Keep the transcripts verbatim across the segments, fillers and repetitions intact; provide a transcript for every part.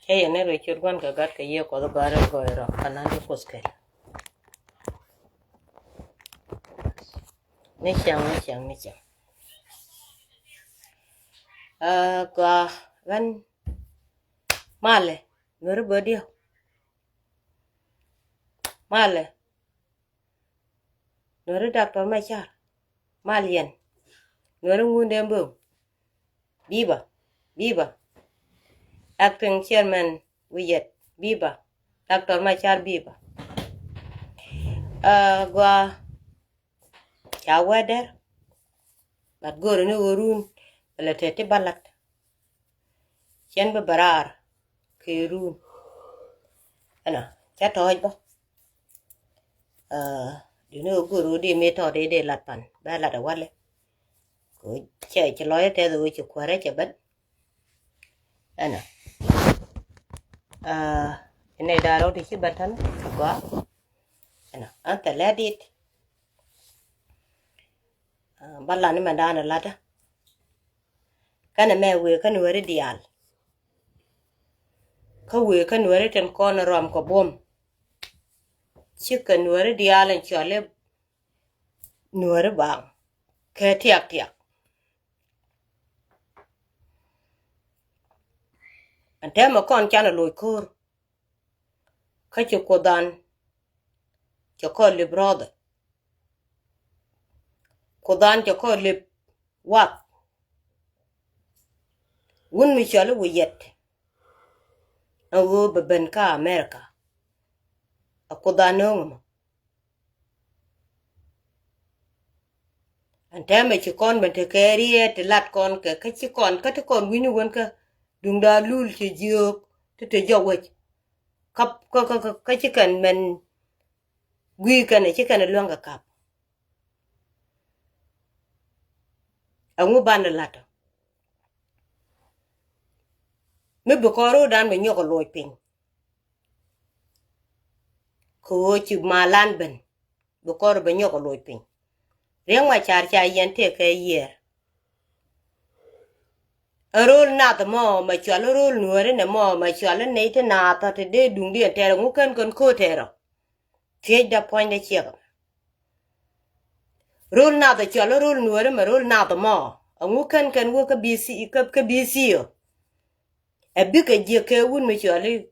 Cä yɛn ni ruec ciöt Gua̱n kɛ Gat kɛ Yiëë Kuɔth Bäär in gɔɔy rɔ kɛ la̱t ni Kuoth kɛl. Ni cäŋ, ni cäŋ, ni cäŋ. Aa, gɔaa ɣän malɛ Nuäri bä diɔ̱k. Malɛ Nuäri Doctor Machar. Mal yɛn Nuäri Ŋundɛn Böŋ. Biba, biba. Acting chairman wi̱i̱ yɛt, biba. Doctor Machar, biba. Aa, gɔaa ca wee dɛr. But go̱o̱ri ni ɣöö run bɛ lɛ te ti ba lat. Cɛn bi bɛ raar kɛ run. Ɛnɔ cä tɔ̱ɔ̱c bä. Aa, duŋni ɣöö go̱o̱ri ɣöö di mi tɔ̱ di di lat pan bɛ lat ɛ walɛ. Kɛ ɣöö cɛ ci lɔcdä tɛth ɣöö ci kuäärä cɛ ben. Ɛnɔ. Aa, inɛ da̱a̱ rɔw ti ci ben tän kɛ gɔaa. Ɛnɔ an thilɛ dit. Aa, ba lat ni mɛn da̱a̱n latdä. Kɛnɛ mɛ wëë kä Nuäri diaal. Kä wëë kä Nuäri tin kɔn rɔm kɛ buɔ̱m. Cikɛ Nuäri diaal in cɔal i̱ Nuäri baaŋ kɛ tiak tiak. Ɛn täämɛ kɔn canɛ loc ko̱o̱r. Kä ci Kuothdan cɛ kɔn lip rɔɔdɛ. Kuothdan cɛ kɔn lip wath. Wun mi cɔal i̱ Wi̱i̱ Yɛt ɛn ɣöö bɛ ben kä America. Ɛ Kuothdan nööŋ ɛmɔ. Ɛn täämɛ ci kɔn ben tekɛ riet ti lat kɔn kɛ kä ci kɔn kä ti kɔn wi̱ni wän kä duŋda lul ci jiök ti te jɔk wec. Kä, kä, kä, kä, kä ci kɛn mɛn gui̱i̱ kɛn ci kɛn luäŋ kɛ kap. Ɛŋu banɛ lat ɔ? Mi bi kɔn ro̱o̱dan bɛ nyɔk ɛ loc piny. Kɛ ɣöö ci malan ben bi kɔn rɔ bɛ nyɔk ɛ loc piny. Riek Macar ca yɛn tëëkɛ yiɛɛr. Ɛ ro̱l nath mɔ mɛ cɔal i̱ ro̱l Nuääri nɛ mɔ mɛ cɔal i̱ nɛy ti naath ɔ ti dee duŋdiɛn tɛɛr ɛŋu kɛn kɛn ko̱o̱t tɛɛr ɔ. Thiecdä puɔ̱nydä ciɛk ɛmɛ. Ro̱l nath ɛ cɔal i̱ ro̱l Nuääri mɛ ro̱l nath mɔ ɛŋu kɛn kɛn wä kä B C kä, kä B C ɔ. Ɛ bikɛ jiäk kɛ wun mi cɔal i̱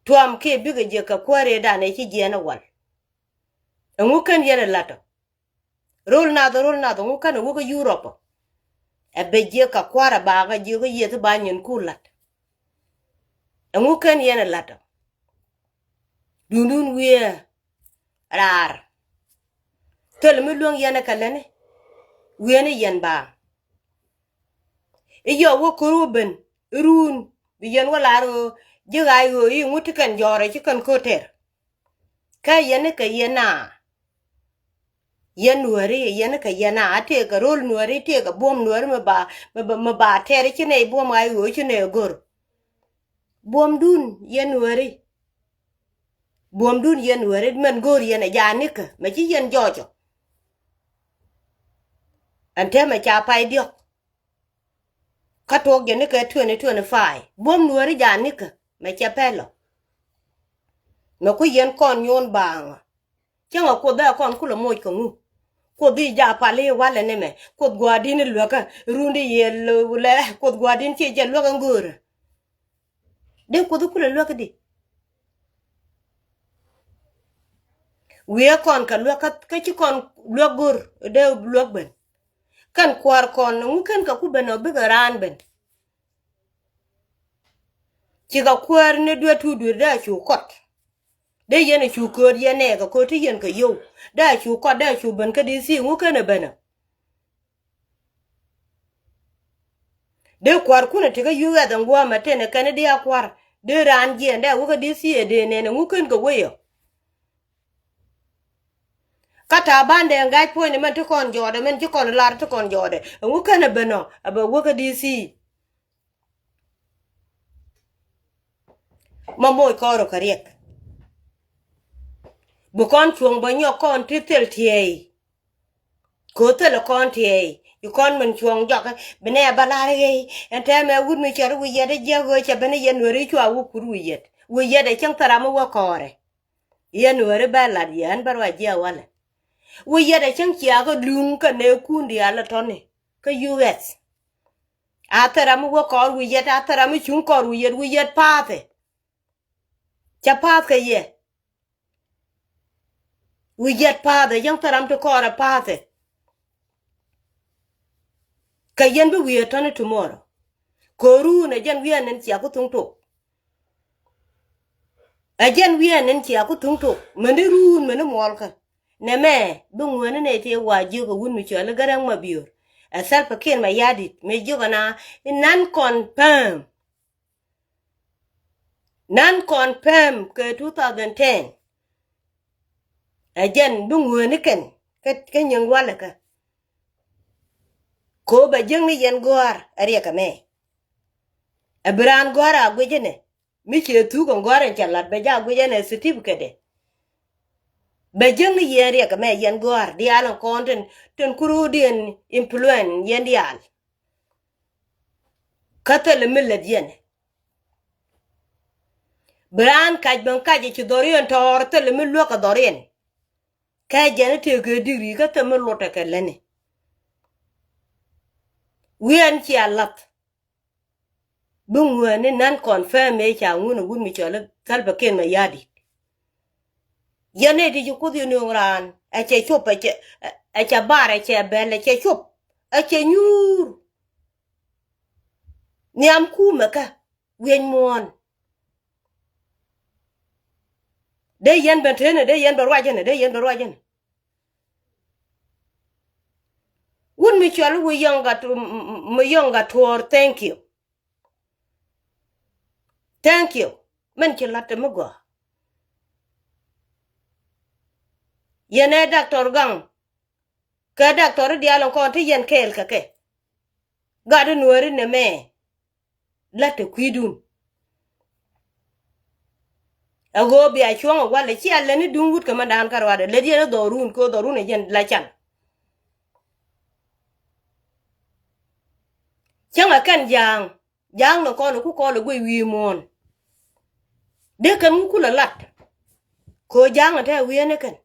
Tuam kiɛ bikɛ jiäk kɛ kuääridan ɛ ci jiɛɛn ɛ wal. Ɛŋu kɛn yɛn ɛ la̱t ɔ? Ro̱l nath, ro̱l nath, ɛŋu kɛn ɛ wä kä Europe ɔ? Ɛ bɛ jiäk kɛ kua̱r ɛ bakä jiäk kä yieth i̱ ba nyin ku la̱t. Ɛŋu kɛn yɛn ɛ la̱t ɔ? Duundun wiee raar. Thil mi luäŋ yɛn ɛ kɛ lätni wiee ni yɛn baaŋ. I̱ yɔw wä ko̱r wä ben i̱ ruun bi yɛn wä lar ɣöö ji̱ ɣaac ɣöö i̱ ŋut ti kɛn jɔ̱ɔ̱rɛ ci kɛn ko̱r tɛr. Kä yɛn ni kɛ yɛn a yɛn Nuääri, yɛn ni kɛ yɛn a a tëëkɛ ro̱l Nuääri, tëëkɛ buɔ̱m Nuääri mi ba, mi ba, mi ba tɛr ci nɛy buɔ̱m ɣaac ɣöö ci nɛy go̱r. Buɔ̱mdun yɛn Nuääri. Buɔ̱mdun yɛn Nuääri mɛn go̱o̱r yɛn ɛ jaa nikä mɛ ci yɛn jɔɔcɔ. Ɛn täämɛ ca pay diɔ̱k. Kä tuɔɔk jɛ nikɛ twenty twenty-five buɔ̱m Nuääri jaa nikä mɛ cɛ pɛlɔ. Mɛ ku yɛn kɔn nyuɔn baaŋ. Cäŋɛ Kuoth ɛ kɔn kulɛ moc kɛ ŋu? Kuoth i̱ ja pal i̱ walɛ ni mɛ. Kuoth gua̱a̱din i̱ luäkä. Rundi yɛ lɛ Kuoth gua̱a̱din ci jɛ luäk ɛn göörä. Dee Kuoth i̱ kulɛ luäk i̱di? Wiee kɔn kɛ luäk kä, kä ci kɔn luäk go̱r dee luäk ben. Kɛn kuäär kɔn ŋu kɛn kɛ ku ben ɔ bikɛ raan ben. Cikɛ kuäär ni duet tu duet dee a cu kɔt. Dee yɛn a cu kööt yɛn nɛɛkɛ kööt ti yɛn kɛ yio̱w. Dee a cu kɔt dee a cu ben kä D C ŋu kɛn a ben a. Dee kuäärkun a ti kä U S ɛn gua̱a̱mɛ tenɛ kɛn dee a kua̱r. Dee raan jiɛn dee a wä kä D C ɛ dee nɛn a ŋu kɛn kɛ wei ɔ. Kä ta̱a̱ bandɛ ŋa̱c puɔ̱ny ni mɛn ti kɔn jɔɔdɛ mɛn ci kɔn lar ti kɔn jɔɔdɛ a ŋu kɛn a ben ɔ a bɛ wä kä D C. Ma moc kɔn rɔ kä riɛk. Bi kɔn cuɔ̱ŋ bä nyɔk kɔn ti thil tiɛɛi. Kɛ ɣöö thilɛ kɔn tiɛɛi i̱ kɔn min cuɔ̱ŋ jɔk. Bi nɛ bä la̱r i̱ ɣɛy ɛn tɛmɛ wut mi cɔr wi̱i̱ yɛt i̱ jiäk ɣöö cɛ ben i̱ yɛn nuɛri cua wä kur wi̱i̱ yɛt. Wi̱i̱ yɛt ɛ cäŋ thil ram mi wä kɔɔrɛ. Yɛn nuɛri bɛ lat yɛ ɛn bä ruac jiɛ walɛ. Wi̱i̱ yɛt ɛ cäŋ cia kä luŋ kä nɛɛkun diaal ɛ tɔ̱ni kä U S. A thil ram mi wä kɔɔr wi̱i̱ yɛt, a thil ram mi cuŋ kɔɔr wi̱i̱ yɛt, wi̱i̱ yɛt pa̱a̱thɛ. Cɛ pa̱a̱th kɛ yɛ. Wi̱i̱ yɛt pa̱a̱thɛ, yäŋ thil ram ti kɔɔrɛ pa̱a̱thɛ. Kɛ yɛn bi wi̱i̱ ɛ tɔ̱ni tomorrow. Kɛ ɣöö ruun ɛ jɛn wi̱i̱ ɛ nɛn cia ku thuŋ tok. Ɛ jɛn wi̱i̱ ɛ nɛn cia ku thuŋ tok. Mɛn di ruun mɛn di muɔlkä. Nɛmɛ bi ŋuäni nɛ ti wa jiök ɛ wut mi cɔal i̱ Garaŋ Mabiöör. Ɛ Salva Kiir Mayardit mëë jiök ɛna i̱ non-confirm. Non-confirm kɛ two thousand ten. Ɛ jɛn bi ŋuäni kɛn kä, kä nyiŋ walɛ kä. Ko bɛ jiäkni yɛn gɔ̱a̱r ɛ riɛk ɛmɛ. Ɛ bi raan gɔ̱a̱r a guic ɛnɛ. Mi ciɛ thuk ɛn gɔ̱a̱r ɛn cɛ la̱t bɛ jɛ a guic ɛnɛ certificate. Bɛ jiäkni yɛn riɛk ɛmɛ yɛn gɔ̱a̱r diaal ɛn kɔn tin, tin kuruudiɛn influence yɛn diaal. Kä thilɛ mi lät yɛn. Bi raan kac ben kac ci dhɔriɛn tɔɔr thilɛ mi luäk kɛ dhɔriɛn. Kɛ jɛn i̱ tëëkɛ digri kä thilɛ mi luɔtɛ kɛ lätni. Wi̱i̱ ɛn cia la̱th. Bi ŋuäni non-confirm mëë ca ŋun ɛ wut mi cɔl i̱ Salva Kiir Mayardit. Yɛn ɛ ti ci Kuoth yɛ nööŋ raan ɛ cɛ cop ɛ cɛ, ɛ cɛ bar ɛ cɛ bɛl ɛ cɛ cop ɛ cɛ nyuur. Nhiam kumɛ kä wi̱eny muɔ̱ɔ̱n. Dee yɛn ben tënɛ, dee yɛn ben ruac ɛnɛ, dee yɛn ben ruac ɛnɛ. Wut mi cɔl i̱ wi̱i̱ yɔŋ gat, mi yɔŋ gat tuɔɔr, thank you. Thank you. Min ci la̱t te mi gɔaa. Yɛn ɛ Doctor Gaŋ. Kɛ doctor diaal in kɔn ti yɛn kɛɛl kɛ kɛ. Gat in nuääri nɛmɛ. La̱t te kui̱dun. Ɛ ɣöö bia cuɔ̱ŋ ɛ walɛ cia lɛni duŋ wut kɛ mɛndan kä ruaadɛ lät yɛn i̱ dhɔrun kɛ ɣöö dhɔrun ɛ jɛn la can. Cäŋ ɛ kɛn ja̱a̱ŋ. Ja̱a̱ŋ ni kɔn ku kɔn lɛ guic wi̱i̱ muɔ̱ɔ̱n. Dee kɛn ŋu kulɛ lat. Kɛ ɣöö ja̱a̱ŋ ɛ te wi̱i̱ ɛn ɛ kɛn.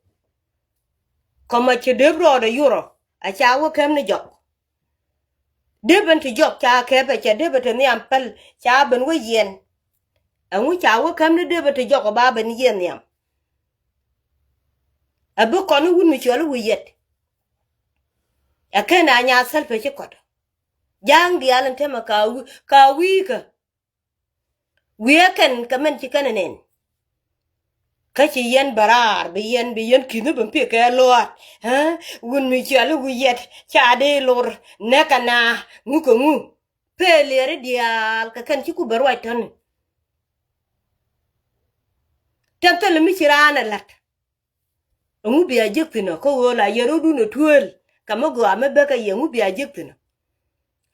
Kɔmɛ ci dep rɔɔdɛ yurɔ a ca wä kɛm ni jɔk. Dep ɛn ti jɔk ca kɛpɛ cɛ dep ɛ te nhiam päl ca ben wä yiɛn. Ɛŋu ca wä kɛm ni dep ɛ te jɔk ɛ ba ben yiɛn nhiam. Ɛ bi kɔn ni wut mi cuɔl i̱ wi̱i̱ yɛt. Ɛ kɛn a nya thäl pɛ ci kɔt. Ja̱a̱ŋ diaal in temɛ ka wi̱i̱, ka wi̱i̱ kä. Wi̱i̱ ɛ kɛn kɛ mɛn ci kɛn ɛ nɛn. Kä ci yɛn bɛ raar bi yɛn bi yɛn ki̱n bi piɛ kɛ luaat. Ɛ wut mi cuɔl i̱ wi̱i̱ yɛt ca dee lor nɛ kɛ na ŋu kɛ ŋu. Pee liɛri diaal kɛ kɛn ci ku bɛ ruac tɔ̱ni. Tɛn thil mi ci raan ɛ la̱t. Ɛŋu bia jek thi̱n ɔ kä ɣöö la yɛ rɔ̱dun ɛ tuëël. Kä mi gɔaa mi bäkɛ yɛ ɛŋu bia jek thi̱n ɔ.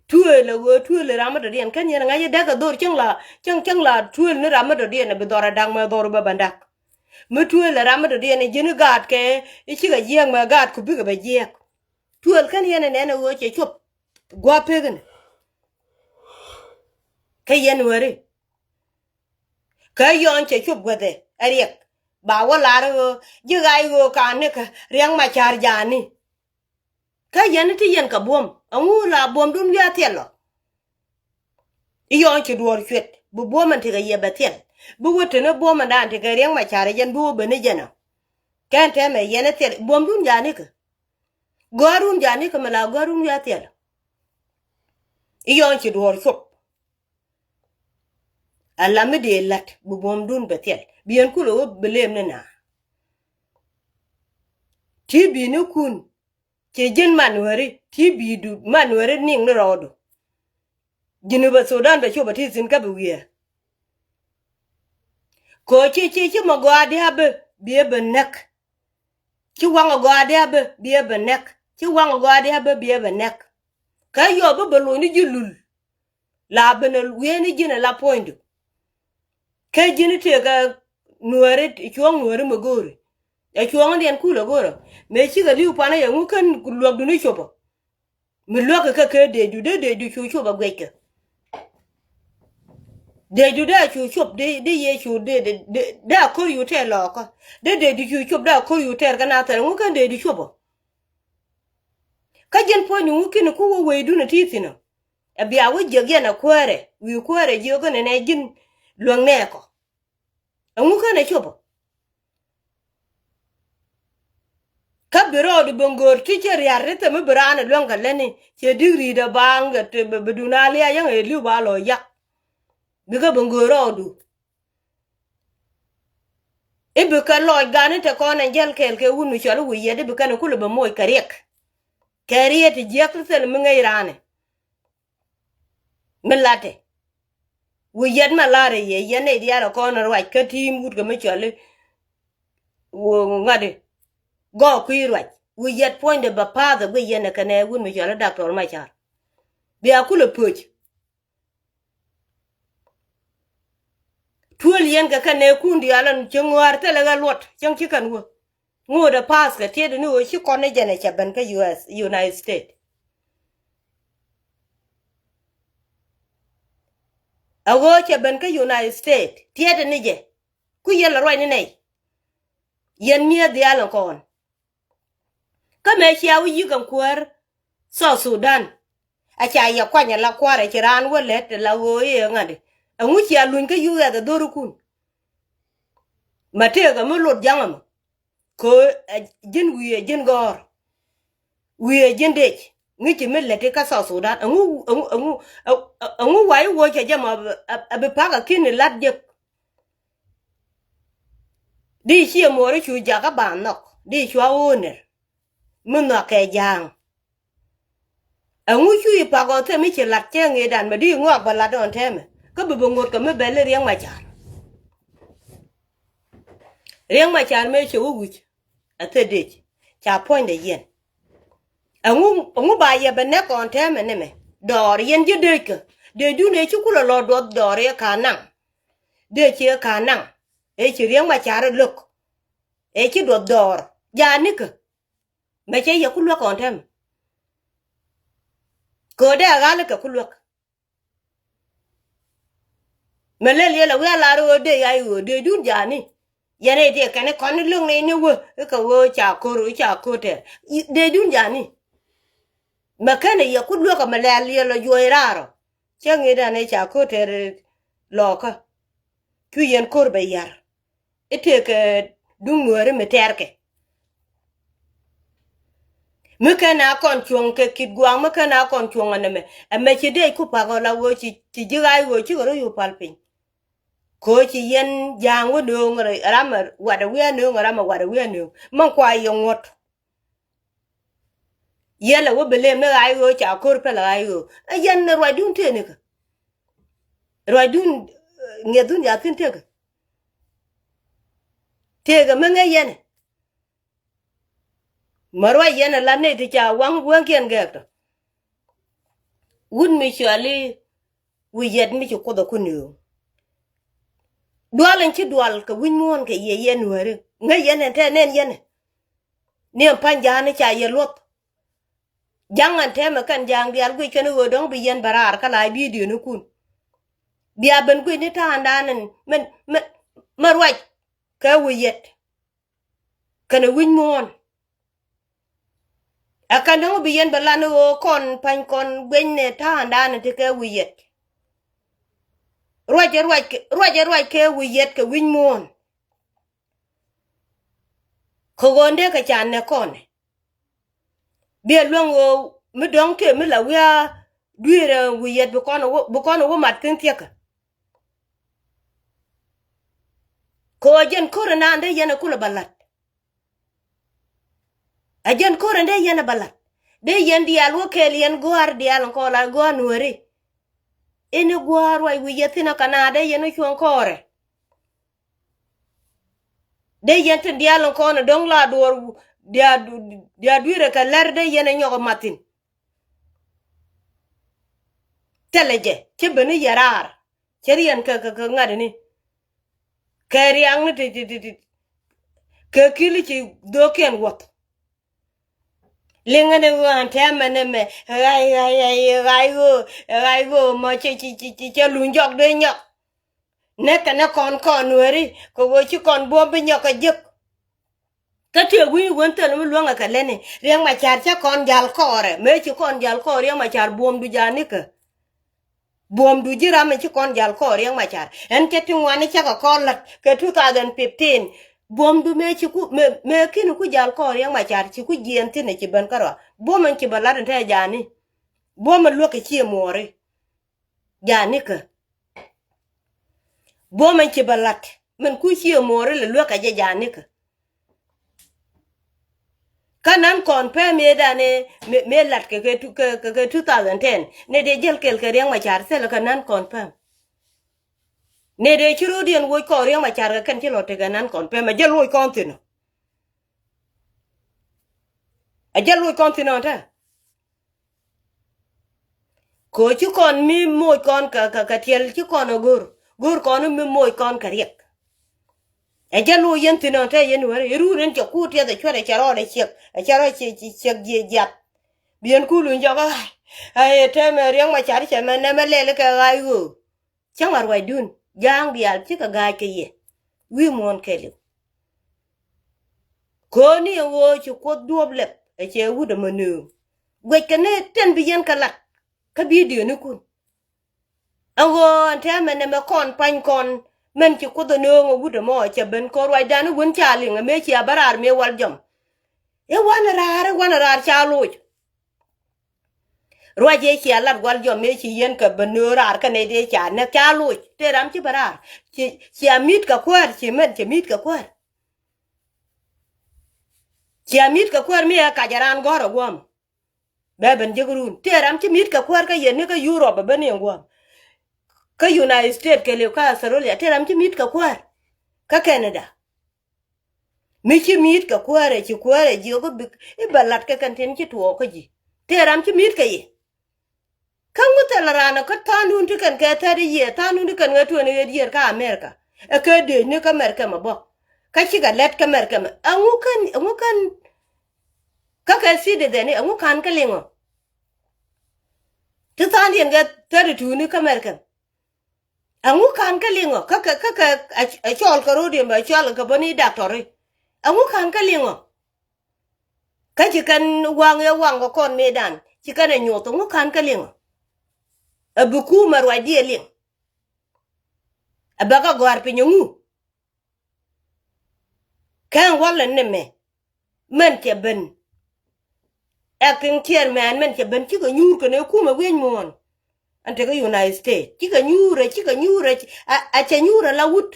Tuëël ɛ ɣöö tuëël ɛ ram mi dɔ̱diɛn kɛn yɛn ŋa̱c ɛ däk ɛ dhor cäŋ la cäŋ cäŋ la tuëël ni ram mi dɔ̱diɛn ɛ bi dhɔr ɛ da̱k mɛ dhɔr bä bä da̱k. Mi tuëël ɛ ram mi dɔ̱diɛn ɛ ji̱n i̱ gaatkɛ i̱ cikɛ jiɛɛk mɛ gaatku bikɛ bɛ jiɛɛk. Tuëël kɛn yɛn ɛ nɛn ɛ ɣöö cɛ cuɔp. Gua̱a̱p pek in. Kä yɛn wääri. Kä yɔ̱ɔ̱n cɛ cup guäthɛ ɛ riɛk ba wä lar ɣöö ji̱ ɣaac ɣöö ka̱n nikä Riɛk Macar ja̱a̱ni. Kä yɛn ti yɛn kɛ buɔ̱m ɛŋu la buɔ̱mdun wiaa thiɛl ɔ. I̱ yɔ̱ɔ̱n ci duɔ̱ɔ̱r cuet bi buɔ̱m ɛn tekɛ yɛ bɛ thiɛl. Bi wä teni buɔ̱m ɛn daan tekɛ Riɛk Macar ɛ jɛn bi wä ben i̱ jɛn ɔ. Kɛn tɛmɛ yɛn ɛ thiɛl buɔ̱mdun ja̱a̱nikä. Gɔ̱a̱run ja̱a̱nikä mɛ la gɔ̱a̱run wiaa thiɛl. I̱ yɔ̱ɔ̱n ci duɔ̱ɔ̱r cup. Ala mi dee la̱t bi buɔ̱mdun bɛ thiɛl bi yɛn kulɛ wä bi lem ni na. Ti bi̱i̱nikun cɛ ji̱n man wääri ti bi̱i̱du man wääri niŋ ni rɔɔdu. Ji̱n bɛ Thudan bɛ cop bɛ ti thi̱n kä bi wiee. Kɛ ɣöö ci ci ci mɛ gɔaa dia̱a̱ bi biɛ bɛ näk. Ci waŋ ɛ gɔaa dia̱a̱ bi biɛ bɛ näk. Ci waŋ ɛ gɔaa dia̱a̱ bi biɛ bɛ näk. Kä yɔɔ bi bɛ lo̱c ni ji̱ lul. La ben ɛ wiee ni ji̱n ɛ la puɔ̱nydu. Kä ji̱n tëëkɛ nuääri cuɔ̱ɔ̱ŋ nuääri mi go̱o̱ri. Ɛ cuɔ̱ɔ̱ŋdiɛn kulɛ go̱rä mëë cikɛ li̱w panä yɛ ŋu kän luäkdu ni copä. Mi luäk kɛ kɛ dee du dee dee du cu cop a guɛckɛ. Dee du dee a cu cop dee dee yee cu dee dee dee a ko̱r yu tɛɛr lɔɔkä. Dee dee du cu cop dee a ko̱r yu tɛɛr kɛ na thɛr ŋu kɛn dee du cop ɔ. Kä ji̱n puɔ̱ny ŋu ki̱n ku wä wee dun a ti thi̱n ɔ. Ɛ bia wä jiäk yɛn a kuäärɛ wi̱i̱ kuäärɛ jiök kɛn ɛn ɛ ji̱n luäŋ nɛɛkɔ. Ɛŋu kɛn ɛ cop ɔ? Kä bi rɔɔdu bi ŋo̱o̱r ti cɛ riar ti thɛm mi bi raan ɛ luäŋ kɛ lätni cɛ dik ri̱i̱t ɛ baaŋ kɛ ti bi dun a liac yäŋ ɛ li̱w ba lɔ yak. Bikɛ bi ŋo̱o̱r rɔɔdu i̱ bi kɛ lɔɔc gani te kɔn ɛn jäl kɛɛl kɛ wun mi cɔl i̱ wi̱i̱ yɛt i̱ bi kɛn ɛ kulɛ bi moc kɛ riɛk. Kɛ riɛt ti jiäk ti thil mi ŋäc raan ɛ. Mi latɛ wi̱i̱ yɛt ma lar yɛ yɛn nɛy diaal ɛ kɔn ruac kä ti̱i̱m wut kɛ mi cɔli. Ŋa̱di gɔɔk kui̱ ruac wi̱i̱ yɛt puɔ̱nydɛ bɛ pa̱a̱th ɛ guiy yɛn ɛ kɛnɛ wut mi cɔli Doctor Macar. Bia kulɛ pöc. Tuöl yɛn kɛ kɛnɛ kun diaal ɛn cieŋ ŋɔaar thilɛ ɣä luɔt cieŋ ci kɛn wä. Ŋo̱o̱dɛ pa̱a̱th kɛ tiɛt ni ɣöö ci kɔn ni jɛn ɛ cɛ ben kä U S, United States. A ɣöö cɛ ben kä United States tiɛt ni jɛ. Ku yɛn lɛ ruac ni nɛy yɛn mi̱eth dhial in kɔn. Kä mëë cia wi̱c yi̱k ɛn kuäär South Sudan. A ca yɛ kuany ala kua̱r ɛ ci raan wä lät ala ɣöö i̱ ɛ ŋa̱di. Ɛŋu cia luny kä U S ɛ dhorikun. Ma tëëk ɛmɛ lot ja̱ŋ ɛmɛ. Kɛ ɣöö ɛ ji̱n wi̱i̱ ɛ ji̱n gɔ̱ɔ̱r. Wi̱i̱ ɛ ji̱n dec ŋi̱ci mi läti kä South Sudan. Ɛŋu ɛŋu ɛŋu ɛŋu wa̱i̱ wuɔ̱c kɛ jɛ mɔ a bi pak a ki̱n i̱ la̱t jek. Di ciɛ muɔɔri cu jakä ba nhɔk di cua ɣöö nɛr. Mi nhɔakɛ ja̱a̱ŋ. Ɛŋu cu i̱ pak ɔ thɛm i̱ ci la̱t cɛ ŋi̱i̱dan mɛ di ŋɔak bɛ la̱t ɔn tɛmɛ kä bi bi ŋot kɛ mi bɛl i̱ Riɛk Macar. Riɛk Macar mëë cɛ wä wi̱c. Ɛ thɛ dec ca puɔ̱nydɛ yɛn. Ɛŋu ɛŋu ba yɛ bɛ nɛk ɔn tɛmɛ ni mɛ dɔɔr yɛn ji̱ dec kä dec dun ëë ci kulɛ lɔ duɔth dɔɔr ëë ka naŋ. Dec ëë ka naŋ ëë ci Riɛk Macar ɛ lo̱k. Ëë ci duɔth dɔɔr ja̱a̱ nikä. Mɛ cɛ yɛ ku luäk ɔn tɛmɛ. Kɛ ɣöö dee a ɣa̱l kɛ ku luäk. Mɛ lel yɛl a wi̱i̱ a lar ɣöö dee ya̱ i̱ ɣöö dee dun ja̱a̱ni. Yɛn i̱ dee kɛn i̱ kɔn i̱ lo̱ŋ ni ni wä i̱ kɛ ɣöö ca ko̱r i̱ ca ko̱r tɛɛr. Dee dun ja̱a̱ni. Mɛ kɛn i̱ yɛ ku luäk ɔ mɛ lɛl yɛl a juɔc raar ɔ. Cä ŋi̱i̱c dan i̱ ca ko̱r tɛɛr lɔɔkä. Cu yɛn ko̱r bɛ ya̱r. I̱ tëëkɛ duŋ nuääri mi tɛɛrkɛ. Mi ken a kɔn cuɔ̱ŋ kɛ kit gua̱a̱ŋ mi ken a kɔn cuɔ̱ŋ ɛnɛmɛ ɛmɛ ci dee ku pak ɣɔl a ɣöö ci ci ji̱ ɣaac ɣöö cikɛ rɔ yu pal piny. Köö ci yɛn ja̱a̱ŋ wä nööŋ ram ɛ wat ɛ wi̱i̱ a nööŋ ram ɛ wat ɛ wi̱i̱ a nööŋ mi kua yɛ ŋuɔ̱t. Yɛn lɛ wä bi lem ni ɣaac ɣöö ca ko̱r pɛl ɣaac ɣöö ɛ yɛn ruacdun tëë nikä. Ruacdun ŋiɛthdun ca thi̱n tëëkä. Tëëkä mi ŋäc yɛn ɛ. Mɛ ruac yɛn ala nɛy ti ca waŋ wäŋkiɛn gɛɛk tɔ. Wut mi cɔali wi̱i̱ yɛt mi ci Kuoth ɛ kun yio̱o̱ŋ. Dual in ci dual kɛ wi̱c muɔ̱ɔ̱n kɛ yɛ yɛn nuääri ŋäc yɛn ɛn tɛ nɛn yɛn ɛ. Ni ɛn pa̱ny ja̱a̱ni ca yɛ luɔth. Ja̱ŋ ɛn tɛmɛ kɛn ja̱a̱ŋ diaal guic kɛn ɣöö dɔ̱ŋ bi yɛn bɛ raar kä la bidio ni kun. Bia ben guic ni ta̱a̱ŋdan ɛn mɛ mɛ mɛ ruac kɛ wi̱i̱ yɛt. Kɛnɛ wi̱c muɔ̱ɔ̱n. Ɛ kɛn däŋ bi yɛn bɛ lan ɣöö kɔn pa̱ny kɔn guenynɛ ta̱a̱ŋdan ti kɛ wi̱i̱ yɛt. Ruacɛ ruac kɛ ruacɛ ruac kɛ wi̱i̱ yɛt kɛ wi̱c muɔ̱ɔ̱n. Kɛ ɣöö dee kɛ ca nɛ kɔnɛ. Biɛ luäŋ ɣöö mi dɔ̱ŋ tëë mi la wiaa dui̱rɛ wi̱i̱ yɛt bi kɔn ɛ wä bi kɔn ɛ wä mat thi̱n thiäkä. Kɛ ɣöö jɛn ko̱r ɛnan dee yɛn ɛ kulɛ bä la̱t. Ɛ jɛn ko̱r ɛn dee yɛn ɛ bä la̱t dee yɛn diaal wä kɛɛl yɛn gua̱a̱r diaal ɛn kɔɔl a gua̱a̱r nuääri. Ɛn ɛ gua̱a̱r ruac wi̱i̱ yɛ thi̱n ɛ kɛ na dee yɛn ɛ cuɔ̱ŋ kɔɔrɛ. Dee yɛn tin diaal ɛn kɔn ɛ dɔ̱ŋ la duɔɔr diaal dui̱rɛ kɛ lɛr dee yɛn ɛ nyɔk ɛ mathin. Thilɛ jɛ cä ben ni yɛ raar. Cä riɛn kɛ kɛ kɛ ŋa̱t ni kɛ riaŋni ti ti ti ti. Kɛ ki̱li ci dho̱kiɛn wuɔth. Liŋä ni ɣöö ɛn tɛmɛ ni mɛ ɣay ɣay ɣay ɣay ɣöö ɣay ɣöö mɔ cɛ cɛ cɛ cɛ luny jɔk dee nyɔk. Nɛ kɛ nɛ kɔn kɔn weri kɛ ɣöö ci kɔn buɔ̱m bi nyɔk kɛ jek. Kä tiek wi̱i̱ wen thil mi luäŋɛ kɛ leni Riɛk Macar cä kɔn jal kɔɔrɛ mëë ci kɔn jal kɔɔr Riɛk Macar buɔ̱mdu janikä. Buɔ̱mdu ji̱ ram mi ci kɔn jal kɔɔr Riɛk Macar ɛn cɛ ti ŋuani cä kɛ kɔn la̱t kɛ two thousand fifteen. Buɔ̱mdu mëë ci ku mëë mëë kini ku jal kɔɔr Riɛk Macar ci ku jiɛɛn thi̱n ɛ ci ben kärɔa buɔ̱m ɛn ci bɛ la̱t ɛn te jani. Buɔ̱m ɛn luäk kɛ ci muɔɔri. Janikä. Buɔ̱m ɛn ci bɛ la̱t min ku ci muɔɔri lɛ luäk kɛ jɛ janikä. Kä nan kɔn pɛm yee dan ɛ mëë la̱t kɛ kɛ two thousand ten ni dee jäl kɛl kɛ Riɛk Macar thilɛ kɛ nan kɔn pɛm. Ni dee ci ro̱diɛn woc kɔn Riɛk Macar kɛ kɛn ci lɔ tekɛ nan kɔn pɛm ɛ jäl woc kɔn thi̱n ɔ. Ɛ jäl woc kɔn thi̱n ɔ tɛ. Kɛ ɣöö ci kɔn mi moc kɔn kɛ kɛ kɛ tiɛl ci kɔn ɛ go̱r go̱r kɔn mi moc kɔn kɛ Riɛk. Ɛ jɛ lo̱c yɛn thi̱n ɔ te yɛn weri i̱ ruun in cɛ kuut tiɛth ɛ cuɛt ɛ cɛ rɔɔdɛ ciɛk ɛ cɛ rɔɔdɛ ciɛk jiɛ jiath. Bi yɛn kul wun jɔk ɛ ɣa̱c. Ɛ tɛmɛ Riɛk Macar cɛ mɛ nɛmɛ lɛl kɛ ɣa̱c ɣöö cäŋ a ruacdun ja̱a̱ŋ diaal cikɛ ga̱a̱c kɛ yɛ. Wi̱i̱ muɔ̱ɔ̱n kɛɛliw. Kööni ɛ ɣöö ci Kuoth duɔ̱ɔ̱p lɛp ɛ cɛ wut ɛmɛ nööŋ. Guɛckɛ ni tɛn bi yɛn kɛ lat kä bidionikun. Ɛ ɣöö ɛn tɛmɛ nɛmɛ kɔn pa̱ny kɔn mɛn ci Kuoth ɛ nööŋ ɛ wut ɛmɔ ɛ cɛ ben kɔn ruacdan i̱ wun ca liŋ ɛ mëë cia bä raar mëë wal jɔm. I̱ wanɛ raar i̱ wanɛ raar ca loc. Ruac ëë cia lat gual jɔm ëë ci yɛn kɛ bä nöör raar kä nɛy dee ca näk ca loc tëë ram ci bä raar. Ci cia mi̱t kɛ kuäär ci mɛn ci mi̱t kɛ kuäär. Cia mi̱t kɛ kuäär mi ɛ kac ɛ raan gɔ̱r ɛ guɔ̱m. Bɛ ben jek run tëë ram ci mi̱t kɛ kuäär kä yɛn ni kä Yurop ɛ ben yɛn guɔ̱m. Kä United States kɛ liw kä Australia tëë ram ci mi̱t kɛ kuäär. Kä Canada. Mi ci mi̱i̱t kɛ kuäärɛ ci kuäärɛ jiök i̱ bik i̱ bɛ la̱t kɛ kɛn tin ci tuɔɔk kä ji̱. Tëë ram ci mi̱i̱t kɛ yɛ. Kä ŋu thilɛ raan ɛ kä tha̱a̱ŋdun ti kɛn kɛ thirty year tha̱a̱ŋdun ti kɛn kɛ twenty eight year kä America. Ɛ kɛ dëëcni kä Mɛrkɛm ɛ bä. Kä cikɛ lɛt kä Mɛrkɛm ɛ ŋu kän ɛ ŋu kän. Kä kɛ citizen ɛ ŋu ka̱n kä liŋɔ. Ti tha̱a̱ŋdiɛn kɛ thirty two ni kä Mɛrkɛm. Ɛŋu ka̱n kä liŋɔ kä kɛ kä kɛ ɛ cɔl kɛ ro̱diɛn bɛ cɔl kɛ bä ni daktɔri. Ɛŋu ka̱n kä liŋɔ. Kä ci kɛn waŋ ɛ waŋ kɛ kɔn mëëdan ci kɛn ɛ nyoth ɛŋu ka̱n kä liŋɔ. Ɛ bi kuumɛ ruacdiɛ liŋ. Ɛ bɛ kä gɔ̱a̱r piny ɛŋu. Kɛn walɛ ni mɛ mɛn cɛ ben. Acting chairman mɛn cɛ ben cikɛ nyuur kɛn ɛ kumɛ wi̱eny muɔ̱ɔ̱n. Ɛn tekɛ United States cikɛ nyuurɛ cikɛ nyuurɛ. A cɛ nyuurɛ la wut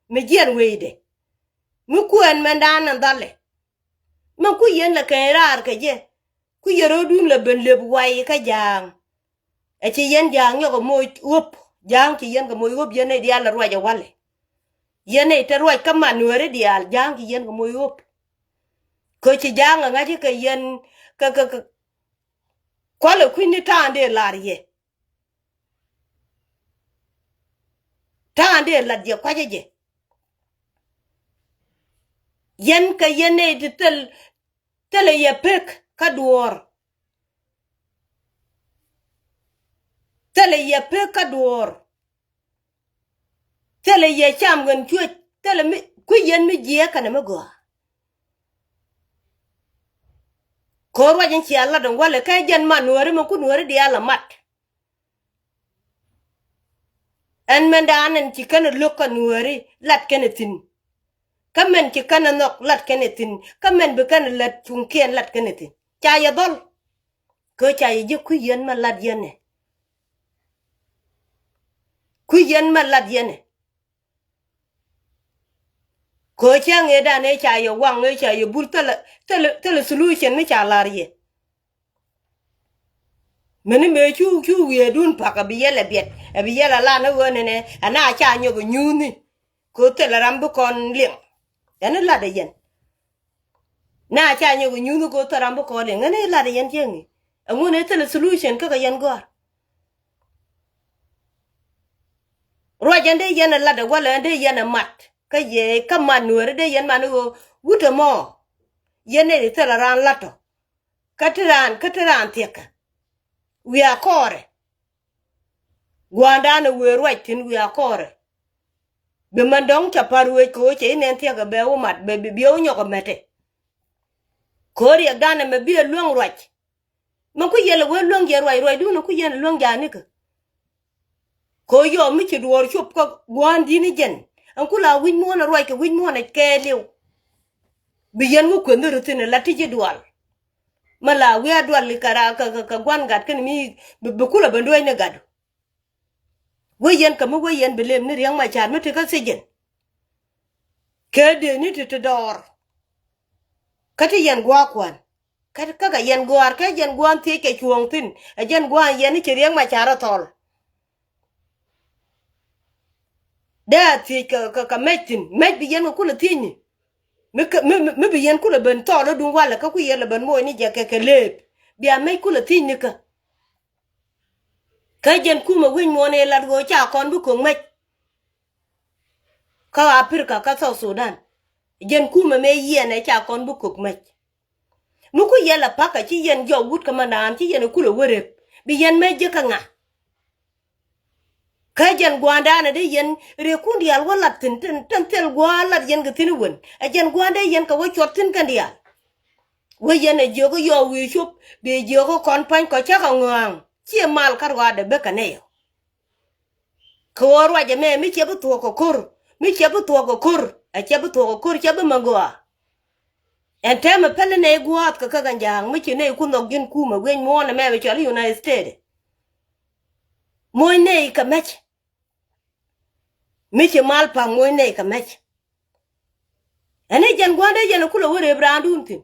mi jiɛn wecdɛ. Mi kuɛn mɛn daan ɛn dhalɛ. Mɛ ku yɛn lɛ kɛn raar kɛ jɛ. Ku yɛ ro̱dun lɛ ben lep way kä ja̱a̱ŋ. Ɛ ci yɛn ja̱a̱ŋ nyɔk ɛ moc ɣöp ja̱a̱ŋ ci yɛn kɛ moc ɣöp yɛn nɛy diaal ɛ ruac ɛ walɛ. Yɛn nɛy te ruac kä man nueeri diaal ja̱a̱ŋ ci yɛn kɛ moc ɣöp. Kɛ ci ja̱a̱ŋ ɛ ŋa̱c kɛ yɛn kɛ kɛ kɛ. Kualɛ kui̱ni ta̱a̱n dee lar yɛ. Ta̱a̱n dee lat jɛ kuacä jɛ. Yɛn kɛ yɛn nɛy ti thil thilɛ yɛ pek kä duɔ̱ɔ̱r. Thilɛ yɛ pek kä duɔ̱ɔ̱r. Thilɛ yɛ cam ɣän cuec thilɛ mi kui̱ yɛn mi jiɛɛk kɛnɛ mi gɔaa. Ko̱r ruac in cia lat in walɛ kɛ jɛn man nuääri mi ku nuääri diaal a mat. Ɛn mɛn daan ɛn ci kɛn ɛ lo̱k kä nuääri lat kɛn ɛ thi̱n. Kä mɛn ci kɛn ɛ nhɔk lat kɛn ɛ thi̱n kä mɛn bi kɛn ɛ lät cuŋkiɛn lat kɛn ɛ thi̱n ca yɛ dhɔl. Kɛ ca yɛ ji̱ kui̱ yɛn mɛ lat yɛn ɛ. Kui̱ yɛn mɛ lat yɛn ɛ. Kɛ cäŋ ëëdan ëë ca yɛ waŋ ëë ca yɛ bul thilɛ thilɛ thilɛ solution mi ca lar yɛ. Mini mëë cu cu wi̱i̱dun pa̱k ɛ bi yɛl ɛ biɛt ɛ bi yɛl ɛ lan ɛ ɣöö nɛnɛ ɛ na ca nyɔk ɛ nyuuthi. Kɛ thilɛ ram bi kɔn liŋ ɛn lat ɛ yɛn. Na ca nyɔk ɛ nyuuthi kɛ thilɛ ram bi kɔn liŋ ɛn lat ɛ yɛn cieŋ i̱ ɛŋun ɛ thilɛ solution kä kɛ yɛn gɔ̱a̱r. Ruac ɛn dee yɛn ɛ lat ɛ walɛ ɛn dee yɛn ɛ mat. Kä yɛ kä man nuääri dee yɛn man i̱ ɣöö wut ɛmɔ yɛn nɛy ti thilɛ raan la̱t ɔ. Kä ti raan, kä ti raan thiɛkɛ. Wiaa kɔɔrɛ. Gua̱a̱ndan ɛ wëë ruac thi̱n wiaa kɔɔrɛ. Bi mɛn dɔ̱ŋ ca pa̱r wec kɛ ɣöö cɛ i̱ nɛn thia̱k ɛ bɛ wä mat bɛ bi biɛ wä nyɔk ɛ mɛtɛ. Kɛ ɣöö riɛkdan ɛmɛ bi ɛ luäŋ ruac. Mɛ ku yɛl ɛ wee luäŋ jɛ ruac ruacdun ɛ ku yɛn ɛ luäŋ ja̱a̱nikä. Kɛ ɣöö yɔɔk mi ci duɔɔr cop kä gua̱a̱ndi̱n i̱ jɛn ɛn ku la wi̱c muɔ̱ɔ̱n ɛ ruac kɛ wi̱c muɔ̱ɔ̱n ɛ kɛɛliw. Bi yɛn wä kueth ni ruthin ɛ la ti ji̱ dual. Mɛ la wi̱i̱ a dual kɛ ra kɛ kɛ gua̱n gat kɛn mi bi kulɛ ben duec ni gat. Wee yɛn kɛ mi wee yɛn bi lem ni Riɛk Macar mi ti kä thiec jɛn. Kɛ dee ni ti ti dɔɔr. Kä ti yɛn gua̱a̱ kuan. Kä kä kɛ yɛn gua̱a̱r kä yɛn gua̱a̱n thiec kɛ cuɔ̱ɔ̱ŋ thi̱n ɛ jɛn gua̱a̱n yɛn ni ci Riɛk Macar ɛ thɔl. Dee a thiec kɛ kɛ kɛ mɛc thi̱n mɛc bi yɛn kɛ kulɛ thiecni. Mi kɛ mi mi bi yɛn kulɛ ben thɔɔl i̱ duŋ walɛ kä ku yɛn lɛ ben moc ni jɛ kɛ kɛ leep. Bia mɛc kulɛ thiecni kä. Kä jɛn kumɛ wi̱c muɔ̱ɔ̱n ëë lat ɣöö ca kɔn bi ko̱k mɛc. Kä Aprika kä South Sudan. Jɛn kumɛ mëë yiɛn ɛ ca kɔn bi ko̱k mɛc. Mi ku yɛl a pakä ci yɛn jɔk wut kä mandan ci yɛn a kulɛ wä rep bi yɛn mɛ jiäkä ŋa. Kä jɛn gua̱a̱ndan a dee yɛn rëëkun diaal wä lat thi̱n tin tin thil gua̱a̱ lat yɛn kɛ thi̱n i̱ wen a jɛn gua̱a̱n dee yɛn kɛ wä cuɔt thi̱n kɛn diaal. Wä yɛn a jiök i̱ yɔɔk wi̱i̱ cop bi jiök i̱ kɔn pa̱ny kɔ cäk a ŋɔ̱a̱ŋ ciɛ mal kä ruaadɛ bekɛ nɛy ɔ. Kɛ ɣöö ruac ɛmɛ mi cɛ bi thuɔ̱k kɛ ko̱r mi cɛ bi thuɔ̱k kɛ ko̱r a cɛ bi thuɔ̱k kɛ ko̱r cɛ bi mɛ gɔaa. Ɛn tɛmɛ pɛl inɛ i̱ gua̱a̱th kɛ kä Ganja̱a̱ŋ mi ci nɛy ku nhɔk ji̱n kumɛ wi̱eny muɔ̱ɔ̱n ɛmɛ bi cɔl i̱ United States. Moc nɛy kɛ mɛc. Mi ci mal pa̱ŋ moc nɛy kɛ mɛc. Ɛn i̱ jɛn gua̱a̱n dee jɛn kulɛ wä rep raandun thi̱n.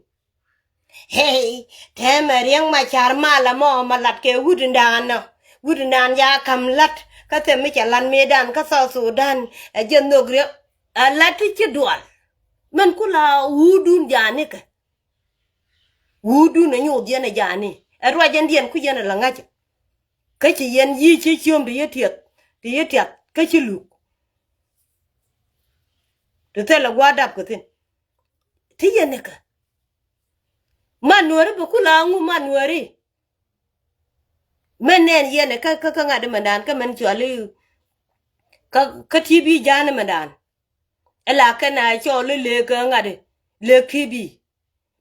Hey, tɛmɛ Riɛk Macar mal ɛmɔ mɛ lat kɛ wut in daan nɔ. Wut in daan ya ka̱m lat kä thɛm mi cɛ lat mëëdan kä South Sudan. Ɛ jɛ nhök Riɛk ɛ lat ti ci dual. Mɛn ku la wutdun janikɛ. Wutdun ɛ nyuuth yɛn ɛ jani ɛ ruac ɛn diɛn ku yɛn ɛ la ŋa̱cä. Kä ci yɛn yi̱ ci ciöm ti yɛ tiɛth ti yɛ tiath kä ci luk. Ti thilɛ gua̱a̱r dap kɛ thi̱n. Ti yɛn ɛ kä. Man nuääri bɛ kula ŋu man nuääri. Mɛn nɛn yɛn ɛ kä kä ŋa̱t imɛndan kä mɛn cuali. Kä kä ti bi ja̱a̱n imɛndan. Ɛ la kɛn a cɔɔl i̱ lëëk ŋa̱t i̱ lëëk ki̱i̱bi.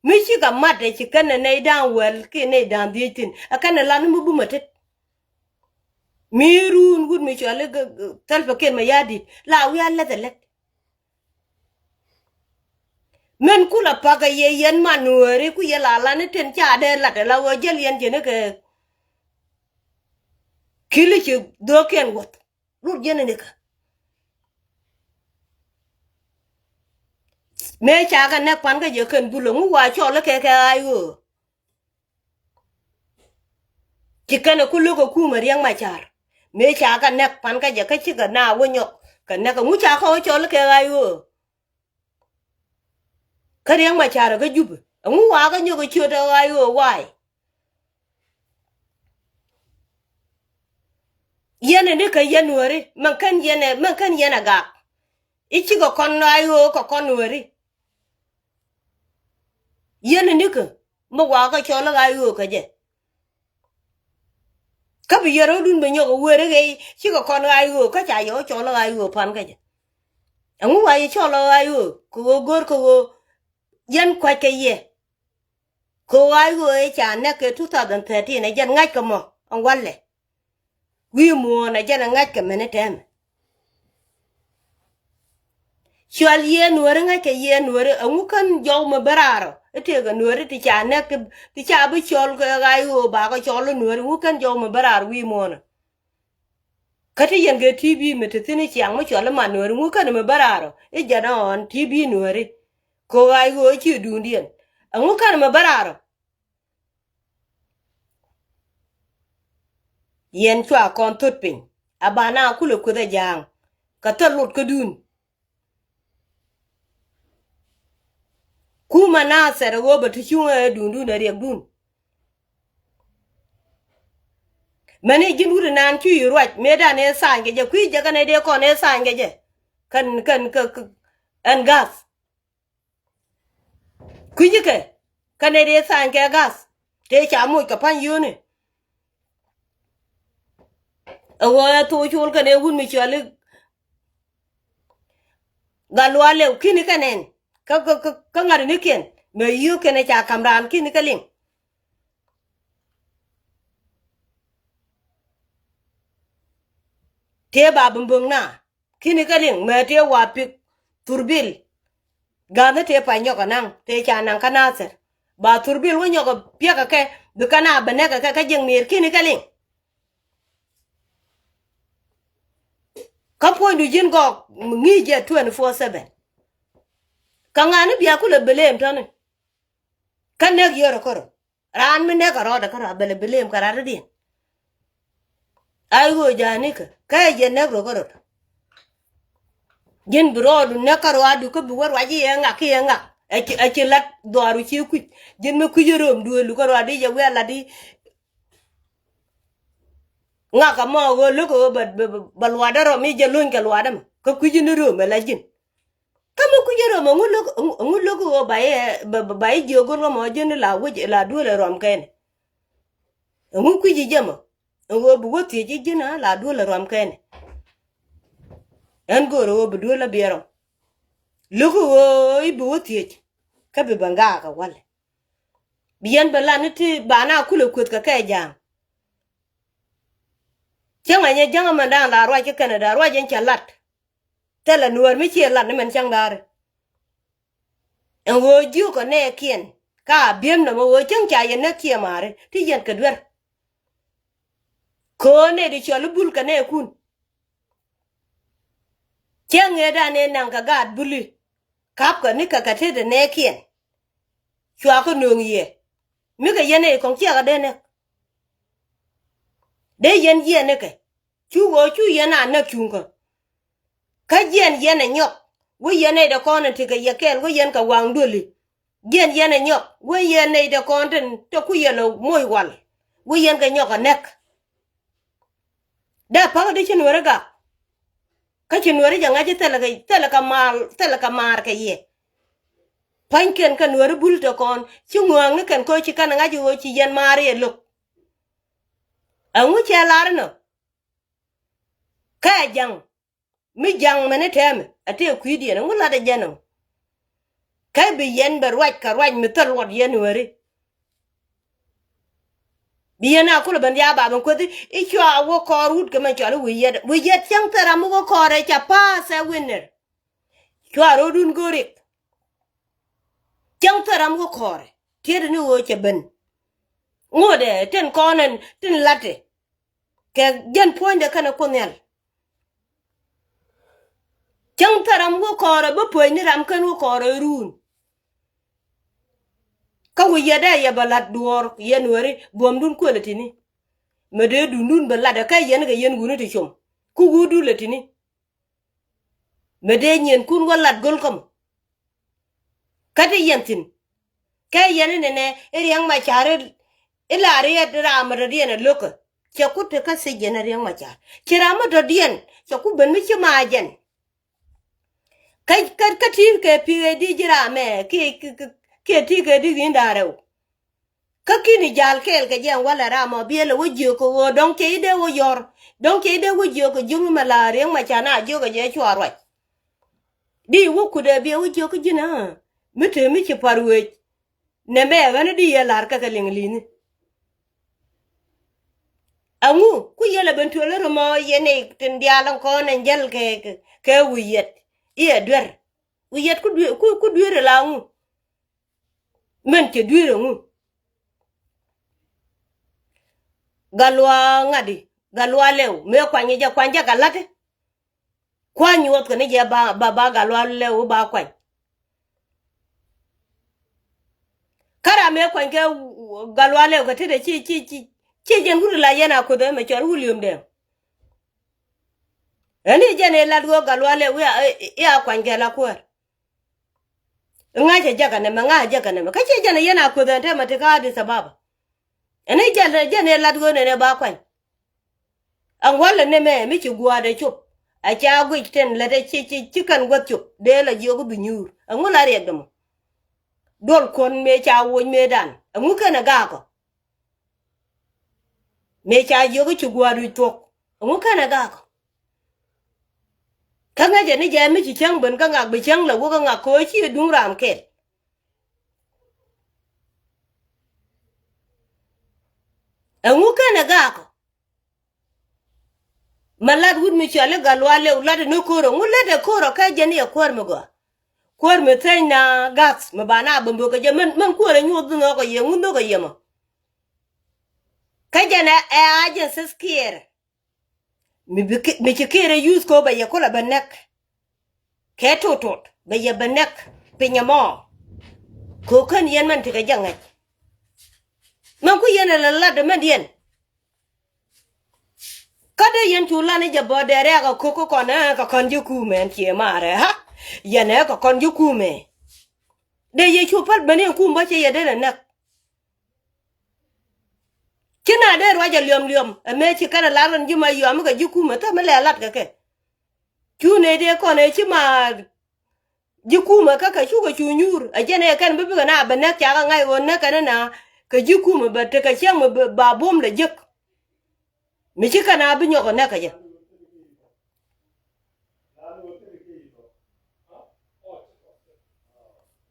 Mi cikɛ mat ɛ ci kɛn ɛ nɛy da̱a̱ŋ wäl kiɛ nɛy da̱a̱ŋ dhiec thi̱n ɛ kɛn ɛ lan mi bumɛ tet. Mi ruun wut mi cuali thɛl pɛ kiɛn mɛ ya̱a̱ di̱t la wi̱i̱ a lɛth ɛ lɛt. Min kulɛ pa̱k ɛ yɛ yɛn man nuääri ku yɛ la lan i̱ ten ca dee lat ɛ la ɣöö jäl yɛn cɛ ni kɛ. Ki̱li ci dho̱o̱kiɛn wuɔth. Lut jɛn inikä. Mëë ca kɛ nɛk pan kä jɛ kɛn bulä ŋu wa cɔl ikɛ kɛ ɣa̱c ɣöö. Ci kɛn ɛ ku lo̱k ɛ kumɛ Riɛk Macar. Mëë ca kɛ nɛk pan kä jɛ kä cikɛ na wä nyɔk kɛ nɛk ɛ ŋu ca kɛ wä cɔl ikɛ ɣa̱c ɣöö. Kä Riɛk Macar kä Jubɛ ɛŋu wakä nyɔk ɛ ciöt ɛ ɣa̱c ɣöö wa̱a̱y. Yɛn ɛ ni kä yɛn nuääri mɛn kɛn yɛn ɛ mɛn kɛn yɛn ɛ gak. I̱ cikɛ kɔn ɣa̱c ɣöö kɛ kɔn nuääri. Yɛn ɛ ni kä mi wakä cɔl ɣa̱c ɣöö kä jɛ. Kä bi yɛ ro̱dun bi nyɔk ɛ wëë ri ɣɛy cikɛ kɔn ɣa̱c ɣöö kä ca yɛ wä cɔl ɣa̱c ɣöö pan kä jɛ. Ɛŋu wa yɛ cɔl ɣa̱c ɣöö kɛ ɣöö go̱r kɛ ɣöö yɛn kua̱c kɛ yɛ. Kɛ ɣa̱c ɣöö ëë ca nɛk kɛ two thousand thirteen ɛ jɛn ŋa̱c kɛ mɔ ɛn walɛ. Wi̱i̱ muɔ̱ɔ̱n ɛ jɛn ɛ ŋa̱c kɛ mɛn ɛ tɛmɛ. Cual yiëë nuääri ŋäc kɛ yiëë nuääri ɛŋu kän jɔw mi bä raarɔ i̱ tëëkɛ nuääri ti ca nɛk ti ca bi cɔl kɛ ɣa̱c ɣöö bakɛ cɔl i̱ nuääri ɛŋu kän jɔw mi bä raar wi̱i̱ muɔ̱ɔ̱nä. Kä ti yɛn kɛ T V mi ti thi̱n i̱ ciaŋ mi cual i̱ man nuääri ɛŋu kän mi bä raarɔ i̱ jɛn ɣɔn T V nuääri. Kɛ ɣa̱c ɣöö i̱ ci duundiɛn ɛŋu kän mi bä raarɔ. Yɛn cua kɔn thot piny a ba na kulɛ kueth a ja̱a̱ŋ. Kɛ thot lot kädun. Kumɛ na thɛr ɛ ɣöö bɛ ti cuŋ ɛ duundun ɛ riɛkdun. Mɛni ji̱n wut inan cu yi ruac mëëdan ëë tha̱a̱ny kɛ jɛ kui̱ jɛ kɛn ɛ dee kɔn ëë tha̱a̱ny kɛ jɛ. Kɛn kɛn kä ɛn gath. Kui̱cikɛ kä nɛy dee tha̱a̱ny kɛ gath tëë ca moc kɛ pa̱ny yio̱o̱ni. Ɛ ɣöö ɛ thok col kɛnɛ wut mi cɔal i̱ Gatluak Lɛw ki̱ni kɛ nɛn. Kä, kä, kä, kä ŋa̱t nikiɛn mëë yio̱o̱k kɛnɛ ca ka̱m raan ki̱ni kɛ liŋ. Tëë ba bi böŋ na ki̱ni kɛ liŋ mëë tëë wa pik thurbil. Ga̱thni tëë pay nyɔk anaŋ tëë ca naŋ kä Nathir. Ba thurbil wä nyɔk piɛk kɛ kɛ bi kɛn a bi nɛk kɛ kɛ kä jiäk mi̱i̱r ki̱ni kɛ liŋ. Kä puɔ̱nydu ji̱n gɔɔk ŋi̱i̱c jɛ twenty four seven. Kä ŋa̱ni bia kulɛ bi lëëm tɔ̱ni. Kä nɛk yio̱r ɛ kärɔ̱. Raan mi nɛk kärɔ̱ dɛ kärɔ̱ a bɛlɛ bi lëëm kɛ rat diɛn. Ay ɣöö ja̱a̱nikä kä ɛ jɛ nɛk rɔ kärɔ̱. Ji̱n bi rɔɔdu nɛk kärɔ̱ adu kä bi wä ruac i̱ ɛ ŋak i̱ ɛ ŋak. Ɛ ci, ɛ ci lat dhuaaru ci kui̱c. Ji̱n mi kui̱c i̱ röm duëëlu kärɔ̱ adi jɛ wiaa lat i̱ ŋak ɛmɔ ɣöö lo̱k ɣöö bɛ, bɛ, bɛ, bɛ luaatdä rɔm i̱ jɛ lo̱ny kɛ luaatdä mɔ. Kä kui̱c in i̱ röm ɛ la ji̱n. Kä mi kui̱c in röm ɛŋu lo̱k, ɛŋu, ɛŋu lo̱k ɣöö ba i̱, bɛ, bɛ, ba i̱ jiök go̱r ɣä mɔ ji̱n i̱ la wec, la duël ɛ rɔm kɛnɛ. Ɛŋu kui̱c i̱ jɛ mɔ. Ɛŋu ɣöö bi wä thiec i̱ ji̱n a la duël ɛ rɔm kɛnɛ. Ɛn go̱o̱r ɣöö bi duël ɛ biɛ rɔm. Lo̱k ɣöö i̱ bi wä thiec. Kä bi bɛ ŋaak ɛ walɛ. Bi yɛn bɛ lat ni ti ba na kulɛ kueth kɛ kɛ ja̱a̱ŋ. Cäŋ ɛ nyɛ jäŋ ɛmɛn da̱a̱n la ruac kä Canada ruac ɛn cɛ lat. Thilɛ nuäär mi ciɛ lat ni mɛn cäŋ da̱a̱ri. Ɛn ɣöö jiök ɛ nɛɛkiɛn ka a bi̱em nɔmɔ ɣöö cäŋ ca yɛ näk ciɛ maari ti yɛn kɛ duer. Köö nɛy di cɔl i̱ bul kɛ nɛɛkun. Cä ŋëëdan ëë naŋ kɛ gaat buli. Ka̱pkɛ nikɛ kɛ tetdɛ nɛɛkiɛn. Cua kä nööŋ yɛ. Mikɛ yɛn ɛ kɔŋ ciɛkɛ dee näk. Dee yɛn jiɛn nikɛ. Cu ɣöö cu yɛn a näk cuŋkä. Kä jiɛn yɛn ɛ nyɔk. Wä yɛn nɛy dee kɔn in tekɛ yɛ kɛɛl wä yɛn kɛ waŋ duëli. Jiɛn yɛn ɛ nyɔk wä yɛn nɛy dee kɔn tin te ku yɛn ɛ moc wal. Wä yɛn kɛ nyɔk ɛ näk. Dee pa̱k di ci nuäri gak. Kä ci nuäri jɛ ŋa̱c i̱ thilɛ kɛ, thilɛ kɛ maar, thilɛ kɛ maar kɛ yɛ. Pa̱nykiɛn kä nuäri bul te kɔn ci ŋuäŋni kɛn kä ci kɛn ŋa̱c i̱ ɣöö ci yɛn maar yɛ lo̱k. Ɛŋu cɛ lar inɔ? Kä ɛ ja̱ŋ mi ja̱ŋ mɛn i̱ tɛmɛ a tëë kui̱diɛn ɛŋu lat ɛ jɛn ɛŋu? Kä bi yɛn bɛ ruac kɛ ruac mi thil luɔt yɛn nuäri. Bi yɛn a kulɛ ben ya ba ben kuethi i̱ cua wä kɔɔr wut kɛ mɛ cɔl i̱ wi̱i̱ yɛt wi̱i̱ yɛt cäŋ thil ram mi wä kɔɔr ɛ ca pa̱a̱th ɛ wi̱nɛr. Cua ro̱dun go̱o̱rik. Cäŋ thil ram wä kɔɔr ɛ tiet ni ɣöö cɛ ben. Ŋotdɛ tin kɔn ɛn tin la̱tɛ. Kɛ jɛn puɔ̱nydɛ kɛnɛ Kuoth Nhial. Cäŋ thil ram wä kɔɔrɛ bä puɔ̱ny ni ram kän wä kɔɔrɛ run. Kä wi̱i̱ yɛt dee yɛ bɛ la̱t duɔ̱ɔ̱r yɛn weri buɔ̱mdun kuël ɛ ti̱ni. Mɛ dee duundun bɛ la̱t ɛ kä yɛn kɛ yɛn wuni ti com. Ku wutdu lɛ ti̱ni. Mɛ dee nyiɛnkun wä la̱t go̱l kä mɔ. Kä ti yɛn thi̱n. Kɛ yɛn inɛnɛ i̱ Riɛk Macar i̱ la riɛt ram mi dɔ̱diɛn ɛ lo̱kä. Cɛ kut ti kä thiec yɛn ɛ Riɛk Macar ci ram mi dɔ̱diɛn cɛ ku ben mi ci mac jɛn. Kä kä kä ti kɛ P H D ji̱ ram mɛ kiɛ kiɛ ti kɛ di wi̱i̱n da̱ŋ rɛw. Kä ki̱ni ja̱l kɛɛl kɛ jɛ ɛn walɛ ram ɔ biɛl ɛ wä jiök kɛ ɣöö dɔ̱ŋ cɛ i̱ dee wä yɔr. Dɔ̱ŋ cɛ i̱ dee wä jiök kɛ jiöŋ mɛ la Riɛk Macar na jiök kɛ jɛ cua ruac. Di wä kut ɛ biɛ wä jiök kä ji̱n ɛ mi te mi ci pa̱r wec. Nɛ mɛ ɣän di yɛ la̱r kɛ kɛ liŋ li̱ni. Ɛŋu ku yɛl ɛ ben tuël römɔ yɛn ɛ tin diaal ɛn kɔn ɛn jäl kɛ kɛ wi̱i̱ yɛt i̱ ɛ duer. Wi̱i̱ yɛt ku duer ku duer ɛ la ŋu. Mɛn cɛ dui̱r ɛŋu? Gatluak ŋa̱di, Gatluak Lɛw mëë kuany jɛ kuany jɛ kɛ la̱t. Kuany nyuɔth kɛ ni jɛ ba ba ba Gatluak Lɛw ba kuany. Kä ram mëë kuany kɛ Gatluak Lɛw kɛ tetdɛ ci ci ci ci jɛn wut la yɛn a kuoth ɛmɛ cɔl William Dɛŋ. Ɛn i̱ jɛn ëë lat ɣöö Gatluak Lɛw i̱ a kuany kɛ la kuäär. Ŋa̱cä jäkä nɛmɛ ŋa̱cä jäkä nɛmɛ kä ciɛ jɛn ɛ yɛn a kueth ɛn tɛmɛ ti kä Addis Ababa. Ɛn i̱ jɛn ɛ jɛn ɛ lat ɣöö nɛn ɛ ba kuany. Ɛn walɛ nɛmɛ mi ci gua̱a̱dɛ cop. A ca guic tin lät ɛ ci, ci, ci kɛn guäth cop dee la jiök bi nyuur. Ɛŋu la riɛk dämɔ? Duɔl kuɔn mëë ca woc mëëdan. Ɛŋu kɛn ɛ gaakɔ? Mëë ca jiök ci gua̱a̱r wi̱c thuɔ̱k. Ɛŋu kɛn ɛ gaakɔ? Kä ŋäcɛ ni jɛ mi ci cäŋ ben kä ŋak bi cäŋ la wä kä ŋak kɛ ɣöö ci duŋ ram kɛl. Ɛŋu kɛn ɛ gaakɔ? Ma lat wut mi cɔal i̱ Gatluak Lëw, lat ni ko̱r ɔ, ŋu lat ɛ ko̱r ɔ kä jɛn i̱ ɛ kuäär mi gɔaa. Kuäär mi theny na gath mi ba na bä mbök kɛ jɛ, mɛn, mɛn kuäär ɛ nyuɔth bi nhɔk ɛ yɛ, ŋu nhɔk ɛ yɛ mɔ. Kä jɛn ɛ, ɛ agencies kiɛɛr. Mi bi ki, mi ci kiɛɛr ɛ yuth kɛ ɣöö bɛ yɛ kulɛ bɛ nɛk. Kɛ tutuut bɛ yɛ bɛ nɛk piny ɛmɔ. Kɛ ɣöö kän yɛn mɛn tekɛ jɛ ŋäc. Mɛn ku yɛn ɛ lɛ lat ɛ mɛn diɛn. Kä dee yɛn cu lan i̱ jɛ bä dee rɛɛk ɛ ko̱k kä kɔn ɛ kɛ kɔn ji̱ kumɛ ɛn ciɛ maarɛ, ha? Yɛn ɛ kɛ kɔn ji̱ kumɛ. Dee yɛ cu päl ben in kum bä cɛ yɛ dee lɛ näk. Ci na dee ruac ɛ liɔm liɔm ɛ mëë ci kɛn ɛ lar ɣän ji̱ ma yɔam i̱ kɛ ji̱ kumɛ thäm ilɛ lat kɛ kɛ. Cu nɛy dee kɔn ɛ ci ma ji̱ kumɛ kä kɛ cukɛ cu nyuur. Ɛ jɛn ɛ kɛn bi bikɛ na bɛ näk cakɛ ŋa̱c ɣöö näk kɛn ɛ na kɛ ji̱ kumɛ bɛ tekɛ cäŋ mi ba buɔ̱m lɛ jek. Mi ci kɛn a bi nyɔk ɛ näk kɛ jɛ.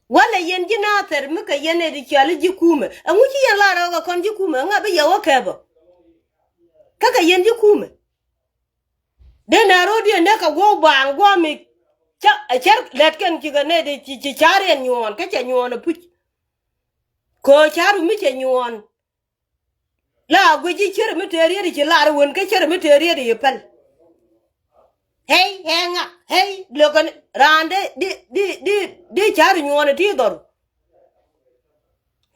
Walɛ yɛn ji̱ Nathɛr mi kɛ yɛn ɛ di cɔal i̱ ji̱ kumɛ. Ɛŋu ci yɛn lar ɛ ɣöö kɛ kɔn ji̱ kumɛ? Ŋa bi yɛ wä kɛpä? Kä kɛ yɛn ji̱ kumɛ. Dee na ro̱o̱diɛn dee kɛ guɔ̱k baaŋ guɔ̱ɔ̱mi. Ca, ɛ cär lɛt kɛn cikɛ nɛy dee ci, ci ca̱r yɛn nyuɔɔn, kä cɛ nyuɔɔn ɛ puc. Kɛ ɣöö ca̱ru mi cɛ nyuɔɔn. La a guic i̱ cär mi tëë riet i̱ ci lar i̱ wän kä cär mi tëë riet i̱ päl. Hey, hey, ŋa, hey, lökän raan dee, di, di, di, di ca̱ru nyuɔɔn ɛ ti dhɔru.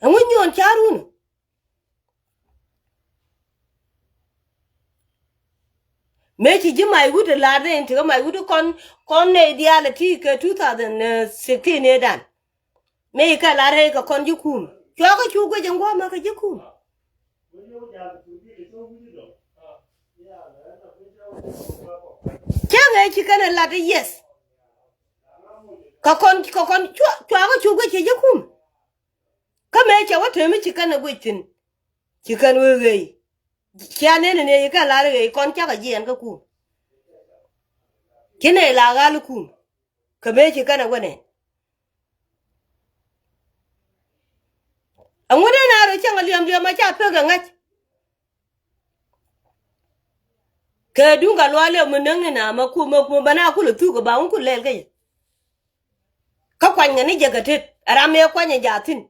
Ɛŋu nyuɔɔn ca̱run? Mëë ci ji̱ mac wut ɛ la̱r ni in ti kä mac wut ɛ kɔn, kɔn nɛy diaal ɛ ti kɛ two thousand sixteen ëëdan. Mëë ci kɛ la̱r rɛy kɛ kɔn ji̱ kum. Cuakä cu guic in gua̱a̱mɛ kɛ ji̱ kum. Cäŋ ëë ci kɛn ɛ la̱t ɛ yes. Kɛ kɔn, kɛ kɔn cua, cuakä cu guic kɛ ji̱ kum. Kä mëë cɛ wä tëë mi ci kɛn ɛ guic thi̱n. Ci kɛn wee ɣëë. Cia nɛn ni nɛy kɛn lar i̱ ɣɛy kɔn cakɛ jiɛɛn kä kum. Ci nɛy la ɣa̱l i̱ kum. Kɛ mëë ci kɛn ɛ wä nɛn. Ɛŋu nɛn a rɔ cäŋ ɛ liɔm liɔm a ca pek ɛ ŋäc. Kɛ duŋ Gatluak Lëw mi näk ni na mɛ kum mɛ kum bä na kulɛ thuk ɛ ba wun kulɛ lɛl kä yɛ. Kä kuany kɛ ni jɛ kɛ tet ɛ ram mëë kuany ɛ jaathin.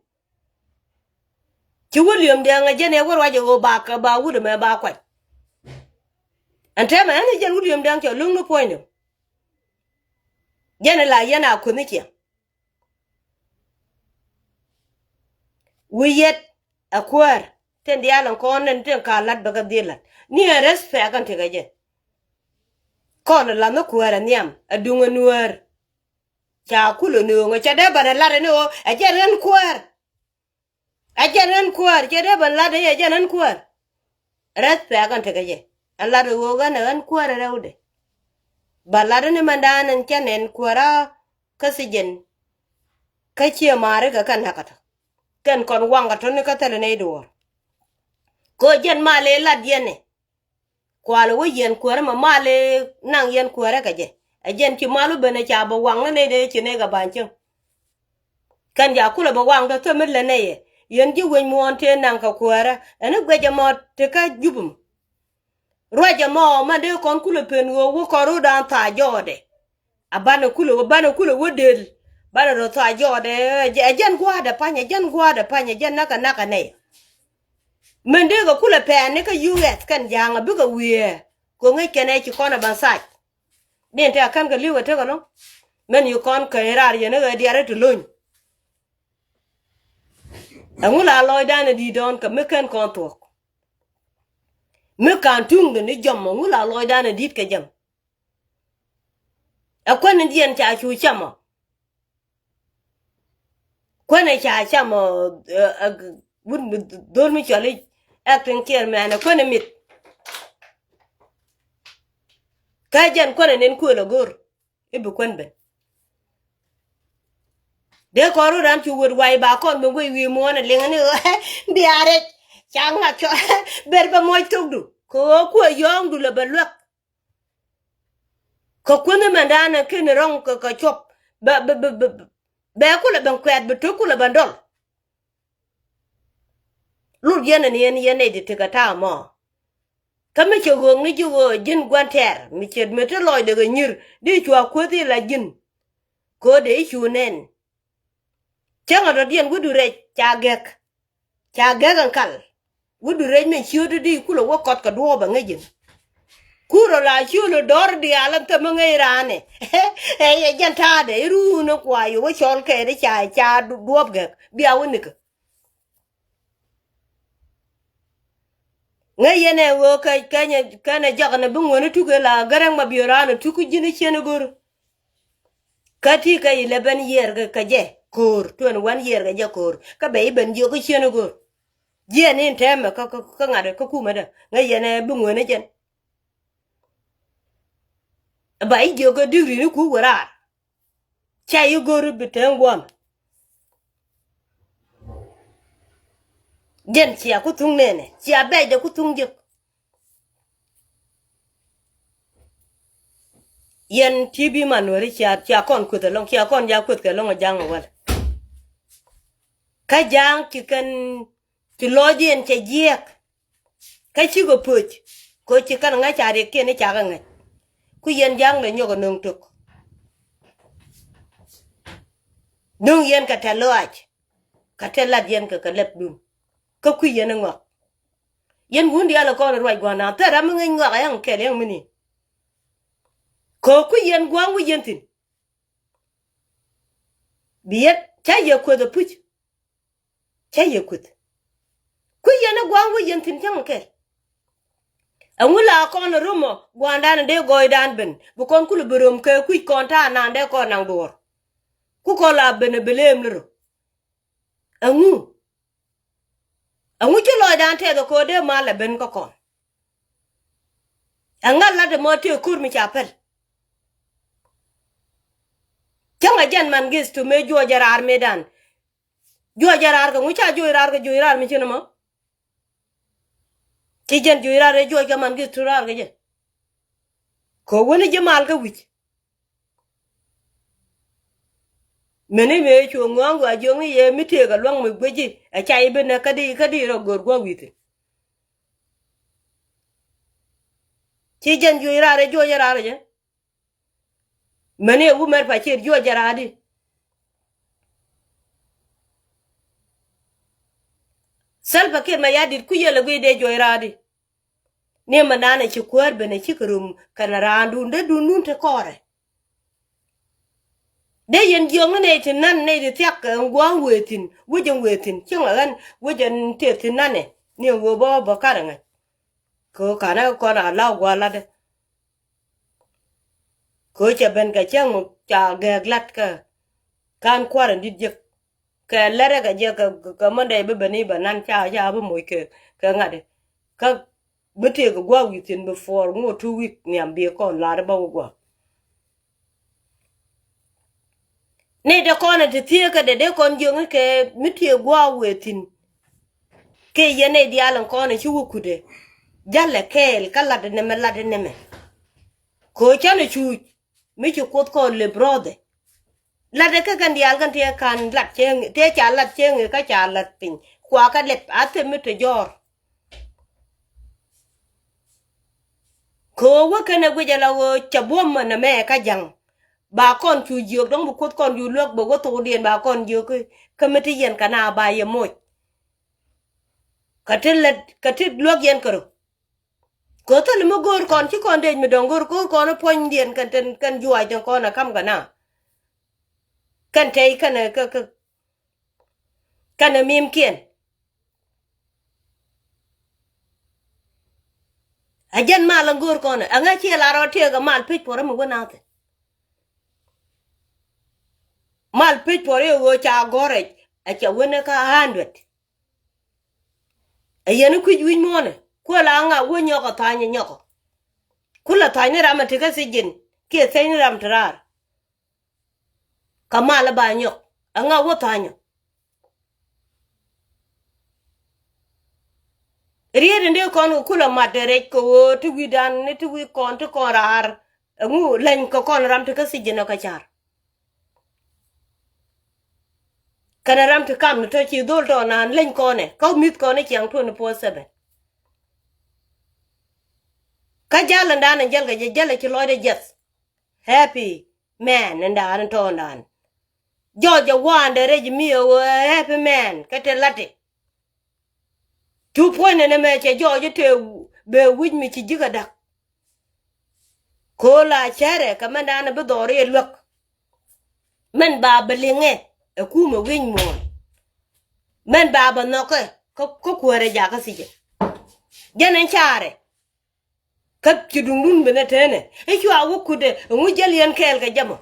Ci William Dɛŋ ɛ jɛn ɛ wä ruac ɛ ɣöö ba kɛ ba wut ɛmɛ ba kuany. Ɛn tɛmɛ ɛn ɛ jɛn William Dɛŋ cɛ lo̱ŋ ni puɔ̱nydɛ. Jɛn ɛ la yɛn a kueth ni ciɛ. Wi̱i̱ yɛt ɛ kuäär tin diaal ɛn kɔn ɛn tin ka la̱t bɛ kɛ dhil la̱t ni ɛ respect ɛn tekɛ jɛ. Kɔn ɛ la̱th ni kuäär ɛ nhiam ɛ duŋ ɛ nuäär. Ca kulɛ nööŋ ɛ cɛ dee bän ɛ lat ɛ ni ɣöö ɛ jɛn ɣän kuäär. Ɛ jɛn ɣän kuäär cɛ dee bän lat ɛ jɛn ɣän kuäär. Respect ɛn tekɛ jɛ. Ɛn lat ɛ ɣöö ɣän ɛ ɣän kuäär ɛ rɛwdɛ. Bä lat ɛ ni mɛndan ɛn cɛ nɛn kuäärä kä thi̱jiɛn. Kä ciɛ ma̱a̱ri kɛ kɛn nakä tɔ. Kɛn kɔn waŋ kɛ tɔ̱ni kä thilɛ nɛy duɔ̱ɔ̱r. Kɛ ɣöö jɛn mal ëë lat yɛn ɛ. Kualɛ wä yɛn kuäärä mɛ mal ëë naŋ yɛn kuäärä kɛ jɛ. Ɛ jɛn ci mal wä ben ɛ ca bɛ waŋ ni nɛy dee ci nɛy kɛ ba̱ny cäŋ. Kɛn ca kulɛ bɛ waŋ tɔ thämɛ lɛ nɛy ɛ. Yɛn ji̱ wec muɔ̱ɔ̱n tëë naŋ kɛ kuäärä. Ɛn i̱ guɛc ɛmɔ tekä jup ɛmɔ. Ruac ɛmɔ mɛn dee kɔn kulɛ pen ɣöö wä kɔn rutdan tha̱a̱c jɔɔdɛ. A banɛ kulɛ wä, banɛ kulɛ wä del. Banɛ rɔ tha̱a̱c jɔɔdɛ. Ɛ jɛn gua̱a̱dɛ pa̱ny, ɛ jɛn gua̱a̱dɛ pa̱ny, ɛ jɛn nakä nakä nɛy. Mɛn dee kɛ kulɛ pɛɛn ni kä U S kɛn ja̱a̱ŋ a bikɛ wiee. Kɛ ŋäc kɛn ɛ ci kɔn ɛ ban tha̱a̱c. Ni ɛn tɛk kän kɛ li̱w ɛ tekɛ lɔ̱ŋ. Mɛn yi kɔn kɛ raar yɛn ɛ ɣɛ diaarɛ ti lo̱ny. Ɛŋu la lɔcdan ɛ di̱i̱t dɔ̱ɔ̱n kɛ mi kɛn kɔn thuɔ̱k. Mi ka̱n tuŋdɛ ni jɔm ɛŋu la lɔcdan ɛ di̱i̱t kɛ jɛm. Ɛ kuän in diɛn ca cu cam ɔ. Kuän in ca cam ɔ, ɛ, ɛ, wut mi dhol mi cɔl i̱ acting chairman ɛ kuän in mit. Kä jɛn kuänɛ nɛn kuël a go̱r i̱ bi kuän ben. Dee kɔn rut ran cu wet way ba kɔn ben guey wi̱i̱ muɔ̱ɔ̱n a liŋ ni ɣöö bia rɛc ca ŋa̱k cɔ ber bɛ muɔc thokdu kɛ ɣöö kuɛ yɔ̱ɔ̱ŋdu lɛ bɛ luäk. Kɛ kuänh mɛn da̱a̱n ɛ ken rɔ̱ŋ kɛ kɛ cuɔp bɛ bɛ bɛ bɛ bɛ kulɛ ben kuɛ̈t bi tek kulɛ ben dɔl. Lut yɛn ɛn yɛn yɛn nɛy ti tekɛ ta̱a̱ mɔ. Kä mi cɛ ɣööŋ ni ji̱ ɣöö ji̱n gua̱n tɛɛr mi ciet mi te lɔcdɛ kɛ nyi̱r di cua kuäthi la ji̱n. Köödɛ i̱ cu nɛn. Cäŋ a dɔ̱diɛn wi̱du rɛc ca gɛ̈k. Ca gɛ̈k ɛn kal. Wi̱du rɛc min ciötdi di kulɛ wä kɔt kɛ duɔɔp ɛ ŋäc ji̱n. Kurɔ la ciöl ɛ dɔ̱r diaal ɛn thäm ɛ ŋäc raanɛ. Ɛ yɛ jɛn ta̱a̱dɛ i̱ ruun ɛ kua yɛ wä cɔl kɛɛt i̱ ca ca duɔɔp gɛ̈k bia wä nikä. Ŋäc yɛn ɛ ɣöö kɛ kɛn ɛ jɔk ɛn ɛ bi ŋuäni tuk ɛ la gäräŋ ma biöör raan ɛ tuk ji̱n i̱ cien i̱ go̱r. Kä ti kɛ eleven year kɛ kɛ jɛ ko̱o̱r, twenty one year kɛ jɛ ko̱o̱r kä bɛ i̱ ben jiök i̱ cien i̱ go̱r. Jiɛn in tɛmɛ kä kä kä ŋa̱t kä kumɛ dä ŋäc yɛn ɛ bi ŋuäni jɛn. Ba i̱ jiök kä digri ni ku wä raar. Ca yi go̱ri bi teŋ guam. Jɛn cia ku thuŋ nɛnɛ cia bɛcdɛ ku thuŋ jek. Yɛn ti bi man weri cia cia kɔn kueth ɛlɔŋ cia kɔn ja kueth kɛ ɛlɔŋ ɛ jaŋ ɛ wal. Kä jaŋ ci kɛn ci lɔc yɛn cɛ jiɛk. Kä cikɛ pöc kɛ ci kɛn ŋäc ca riɛkiɛn i̱ cakɛ ŋäc. Ku yɛn ja̱ŋ lɛ nyɔk ɛ nöŋ tok. Nöŋ yɛn kɛ tɛ̈th lɔaac kɛ tɛ̈th lat yɛn kɛ kɛ lɛpdun. Kä kui̱ yɛn i̱ ŋɔak. Yɛn wun diaal ɛ kɔn i̱ ruac gua̱a̱r naath thɛr ram mi ŋäc ŋɔak ɛ yaŋ kɛl yaŋ mi ni. Kɛ kui̱ yɛn gua̱a̱ŋ wi̱c yɛn thi̱n. Bi yɛn ca yɛ kueth ɛ puc. Cä yɛ kueth. Kui̱ yɛn i̱ gua̱a̱ŋ wä yɛn thi̱n cäŋ kɛl. Ɛŋu la kɔn ɛ romɔ gua̱a̱ndan ɛ dee gɔɔydan ben bi kɔn kulɛ bi rom kɛ kui̱c kɔn ta̱a̱ naan dee kɔn naŋ duɔ̱ɔ̱r. Ku kɔn la ben ɛ bi leem ni rɔ. Ɛŋu? Ɛŋu ci lɔcdan tɛth ɛ ko̱o̱r dee mal ɛ ben kä kɔn. Ɛŋa lat ɛmɔ tëë ko̱r mi ca pɛl. Cäŋ a jɛn man gith to mëë juɔc ɛ raar mëëdan. Juɔc ɛ raar kɛ ŋu ca juɔc raar kɛ juɔc raar mi cin ɛmɔ. Ci jɛn juɔc raar ɛ juɔc kɛ man gith to raar kɛ jɛ. Kɛ wäni ji̱ mal kä wi̱c. Meni mëë cuɔ ŋɔ̱ɔ̱ŋ gɔaa jiöŋ i̱ yɛ mi tëëk ɛ luäŋ mi guic i̱ ɛ ca i̱ bi nɛ kädi kädi rɔ gör gua̱a̱k wi̱i̱ thi̱n. Ci jɛn juɔc raar ɛ juɔc ɛ raar ɛ jɛ. Meni ɛ wumɛr pa ciet juɔc ɛ raar di. Salva Kiir Mayardit ku yɛl ɛ guic dee juɔc raar di. Ni mɛ nanɛ ci kuäär ben ɛ cikɛ rum kɛnɛ raandun dee dun nun te kɔɔrɛ. Dee yɛn jiɔkni nɛy ti nan nɛy ti thiak ɛn gua̱a̱ŋ wëë thi̱n wec ɛn wëë thi̱n cieŋ ɛ ɣän wec ɛn tëë thi̱n nanɛ ni ɛn ɣöö bä bä karɛ ŋäc. Kɛ ɣöö ka̱nɛ kɔn a la̱w gua̱a̱r latdä. Kɛ ɣöö cɛ ben kɛ cäŋ muk ca gɛɛk lat kä ka̱n kua̱r ɛn di̱t jek. Kɛ lɛrɛ kɛ jɛ kɛ kɛ Monday bi ben i̱ bɛ nan ca ca bi moc kɛ kɛ ŋa̱t i̱ kä bi tëëk gua̱a̱k wi̱i̱ thi̱n before ŋot two week nhiam bi kɔn la̱r i̱ bä wä gua̱a̱k. Nɛy ti kɔn ɛ ti thieekädɛ dee kɔn jiöŋ i̱ kɛ mi tëëk gua̱a̱k wëë thi̱n. Kɛ yɛn nɛy diaal in kɔn ɛ ci wä kutdɛ. Jalɛ kɛɛl kä lat inɛmɛ lat inɛmɛ. Kɛ ɣöö canɛ cuuc mi ci Kuoth kɔn lep rɔ̱ɔ̱dɛ. Latdɛ kä kɛn diaal kɛn tëë ka̱n lat cieŋ tëë ca lat cieŋ kä ca lat piny kuakä lep a thep mi te jɔ̱ɔ̱r. Kɛ ɣöö wä kɛn ɛ guic ala ɣöö cɛ buɔ̱m ɛn ɛmɛ kä ja̱ŋ. Ba kɔn cu jiök dɔ̱ŋ bi Kuoth kɔn cu luäk bɛ wä thokdiɛn ba kɔn jiök kä mi te yɛn kɛ na ba yɛ moc. Kä te lät kä te luäk yɛn kärö. Kɛ thil mi go̱o̱r kɔn ci kɔn dec mi dɔ̱ŋ go̱o̱r go̱o̱r kɔn puɔ̱nydiɛn kɛn tɛn kɛn juaac tɛn kɔn a ka̱m kɛ na. Kɛn tɛy kɛn ɛ kä kä kɛn ɛ mimkiɛn. A jɛn mal a go̱o̱r kɔn ɛ ŋäc ciɛ la rɔ tiɛɛk a mal pec puɔrä mi wä nathɛ. Mal pec puɔrä i̱ ɣöö ca gɔ̱rɛ a cɛ wä ni kä a hundred. Ɛ yɛn i̱ kui̱c wi̱c muɔ̱ɔ̱nɛ kuɛ la ŋa wä nyɔk ɛ tha̱a̱ny ɛ nyɔk ɛ. Kulɛ tha̱a̱ny ni ram a ti kä thiec ji̱n kiɛ thiec ni ram ti raar. Kä mal ba nyɔk ɛŋa wä tha̱a̱nyɔ. Riet in dee kɔn kɛ kulɛ mat dee rɛc kɛ ɣöö ti wi̱i̱dan ni ti wi̱i̱ kɔn ti kɔn raar. Ɛŋu leny kɛ kɔn ram ti kä thiec ji̱n ɔ kɛ ca̱r. Kɛnɛ ram ti kam ni tɔ ci dhol tɔ naan leny kɔnɛ kä mi̱th kɔnɛ ciaŋ twenty four seven. Kä jäl in daan in jäl kɛ jɛ jäl ci lɔcdɛ jiɛth. Happy man in daan in tɔɔndan. Jɔɔc jɛ waan dee rɛc mi ɛ ɣöö happy man kä te la̱ti. Cu puɔ̱ny nɛn ɛmɛ cɛ jɔɔc ɛ tëë bee wi̱c mi ci ji̱ kɛ da̱k. Ko̱o̱l a cärɛ kɛ mɛn da̱a̱n bi dhɔriɛn luäk. Mɛn ba bɛ liŋɛ ɛ kumɛ wi̱ny muɔ̱ɔ̱n. Mɛn ba bɛ nhɔkɛ kä kuäärɛ jakä thiecɛ. Jɛn ɛn caarɛ. Kä ci duŋdun bi nɛ teenɛ i̱ cua wä kutdɛ ɛŋu jäl yɛn kɛɛl kɛ jɛ mɔ.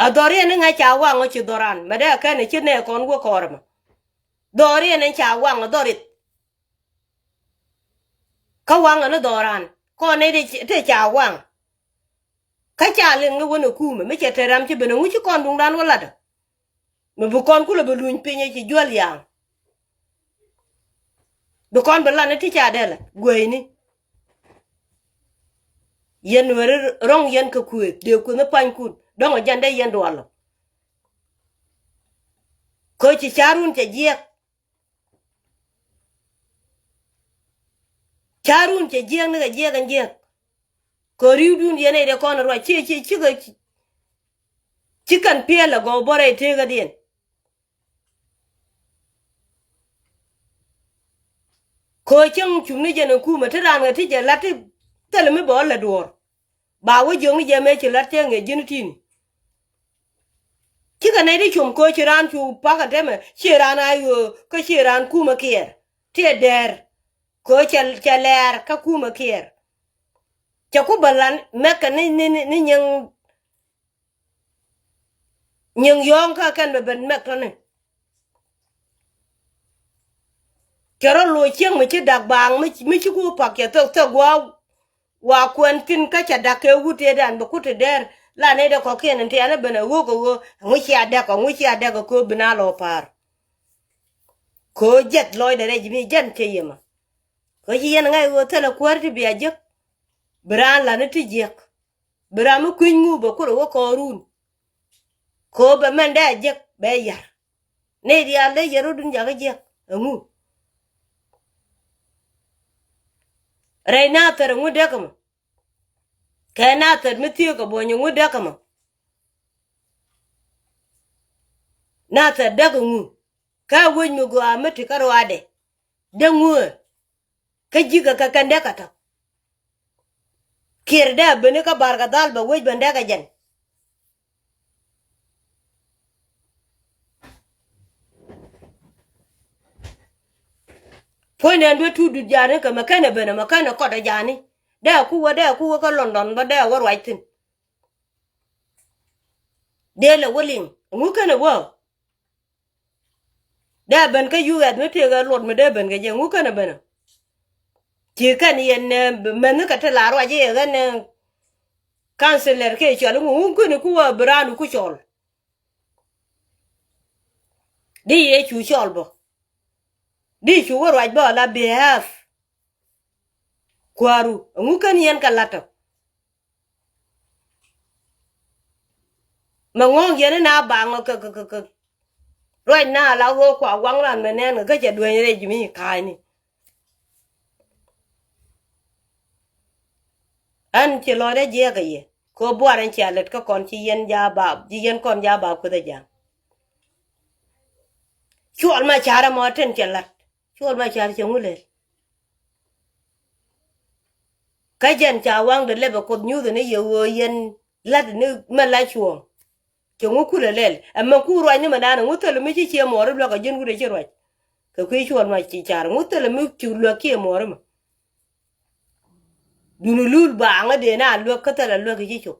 A dhɔriɛn i̱ ŋa̱c ca waŋ ɔ ci dhɔran mɛ dee a kɛn ɛ ci nɛɛ kɔn wä kɔɔrɛ mɔ. Dhɔriɛn ɛn ca waŋ ɔ dhɔrit. Kä waŋ ɔ ni dhɔran kɔn nɛy tëë ca waŋ. Kä ca liŋ ni wän ɛ kumɛ mi cɛ te ram ci ben ɛŋu ci kɔn duŋdan wä latdä. Mi bi kɔn kulɛ bi luny piny ɛ ci juäl yaŋ. Bi kɔn bi lat ni ti ca dɛlɛ gueyni. Yɛn weri rɔ̱ŋ yɛn kɛ kuëëth dee kuëth ni panykun dɔ̱ŋ ɛ jɛn dee yɛn dualɔ. Kä ci ca̱run cɛ jiɛk. Ca̱run cɛ jiɛk ni kɛ jiɛk ɛn jiɛk. Kɛ ri̱wdun yɛn ɛ dee kɔn ruac ci ci ci kɛ ci kɛn piɛl ɛ gɔw bɔrɛ tekädiɛn. Kɛ cäŋ cum ni jɛn ɛn kumɛ ti raan kɛ ti jɛ la̱t ti thilɛ mi bɛ ɣä lɛ duɔ̱ɔ̱r. Ba wä jiök ni jɛ mëë ci la̱t cäŋ ɛ ji̱n ti̱ni. Cikɛ nɛy ti cum kɛ ci raan cu pakä temɛ ci raan a ɣöö kä ci raan kumɛ kiɛɛr. Ti ɛ dɛɛr kɛ cɛ lɛɛr kä kumɛ kiɛɛr. Cɛ ku bä lan mɛkɛ ni ni ni nyiŋ. Nyiŋ yɔ̱ɔ̱ŋ kä kɛn bɛ ben mɛk tɔ̱ni. Cɛ rɔ loc cieŋ mi ci dak baaŋ mi ci ku pak cɛ thok thok gua̱a̱. Wa kuɛn thi̱n kä cɛ dak kɛ wut tëëdan bɛ kut ti dɛɛr la nɛy dee kɔ̱kiɛn in tiɛɛn ɛ ben ɛ ɣöök ɛ ɣöö ɛŋu cia dɛk ɛŋu cia dɛk ɛ kööp bi na lɔ pa̱a̱r. Köö jɛth lɔcdɛ rɛc mi jɛn cɛ yemä. Köö ci yɛn ŋa̱c ɣöö thilɛ kuäär ti bia jiäk. Bi raan la̱t ni ti jiäk. Bi ram mi kui̱ny ŋu bɛ kulɛ wä kɔɔrun. Kɛ ɣöö bɛ mɛn dee a jiäk bɛ yar. Nɛy diaal dee yɛ rɔ̱dun jakä jiäk ɛŋu? Rɛy Nathɛr ɛŋu dee kä mɔ? Kɛ Nathɛr mi thieek kɛ buɔ̱ny ɛŋu dee kä mɔ? Nathɛr dee kä ŋu? Kä wec mi gɔaa mi ti kä ruaadɛ dee ŋuɛ? Kä ji̱ kɛ kɛ kɛn dee kɛ tɔ̱. Kiɛr dee a beni kä bar kɛ dhal bɛ wec ben dee kɛ jɛn. Puɔ̱nydɛ duet tuut dut ja̱a̱ni kɛ mɛ kɛnɛ benɛ mɛ kɛnɛ kɔt ɛ ja̱a̱ni. Dee a ku wä dee a ku wä kä London bä dee a wä ruac thi̱n. Dee lɛ wä liŋ ɛŋu kɛnɛ wä. Dee ben kä yuɛth mi tëëkɛ luɔt mi dee ben kɛ jɛ ŋu kɛn ɛ ben ɔ. Ci kɛn yɛn mɛnh kɛ ti la ruac iɛ ɣän councilor kiɛ cɔl iŋu ŋu kɛn ku wä bi raan ku cɔl. Di yɛ cu cɔl bä di cu wä ruac bä la behave. Kua̱ru ɛŋu kɛn yɛn kɛ la̱t ɔ. Mɛ ŋɔ̱ɔ̱ŋ yɛn in a baŋ ɔ kɛ kɛ kɛ kɛ. Ruac na la ɣöö kua waŋ ran mɛ nɛn kɛ kä cɛ dueny rɛc mi ka̱a̱cni. Ɛn ci lɔcdɛ jiɛɛk kɛ yɛ kɛ buar ɛn cia lät kä kɔn ci yɛn ja baap ci yɛn kɔn ja baap kueth ɛ ja̱a̱ŋ. Cuɔl ma ca̱rä mɔ tin cɛ la̱t. Cuɔl ma ca̱r cɛ ŋu lɛl. Kä jɛn ca waŋdɛ lɛpɛ kuoth nyuuth ni yɛ ɣöö yɛn la̱t ni mɛ la cuɔ̱ɔ̱ŋ. Cɛ ŋu kulɛ lɛl ɛmɛ ku ruac ni mɛ naan ŋu thäl mi ci ciɛ mɔɔri luäk ɛ ji̱n wut ɛ ci ruac. Kɛ kui̱ cuɔl ma ci car ŋu thäl mi ci luäk ciɛ mɔɔri mɛ. Duni lul baaŋä dee na luäk kä thäl a luäk ɛ ci cop.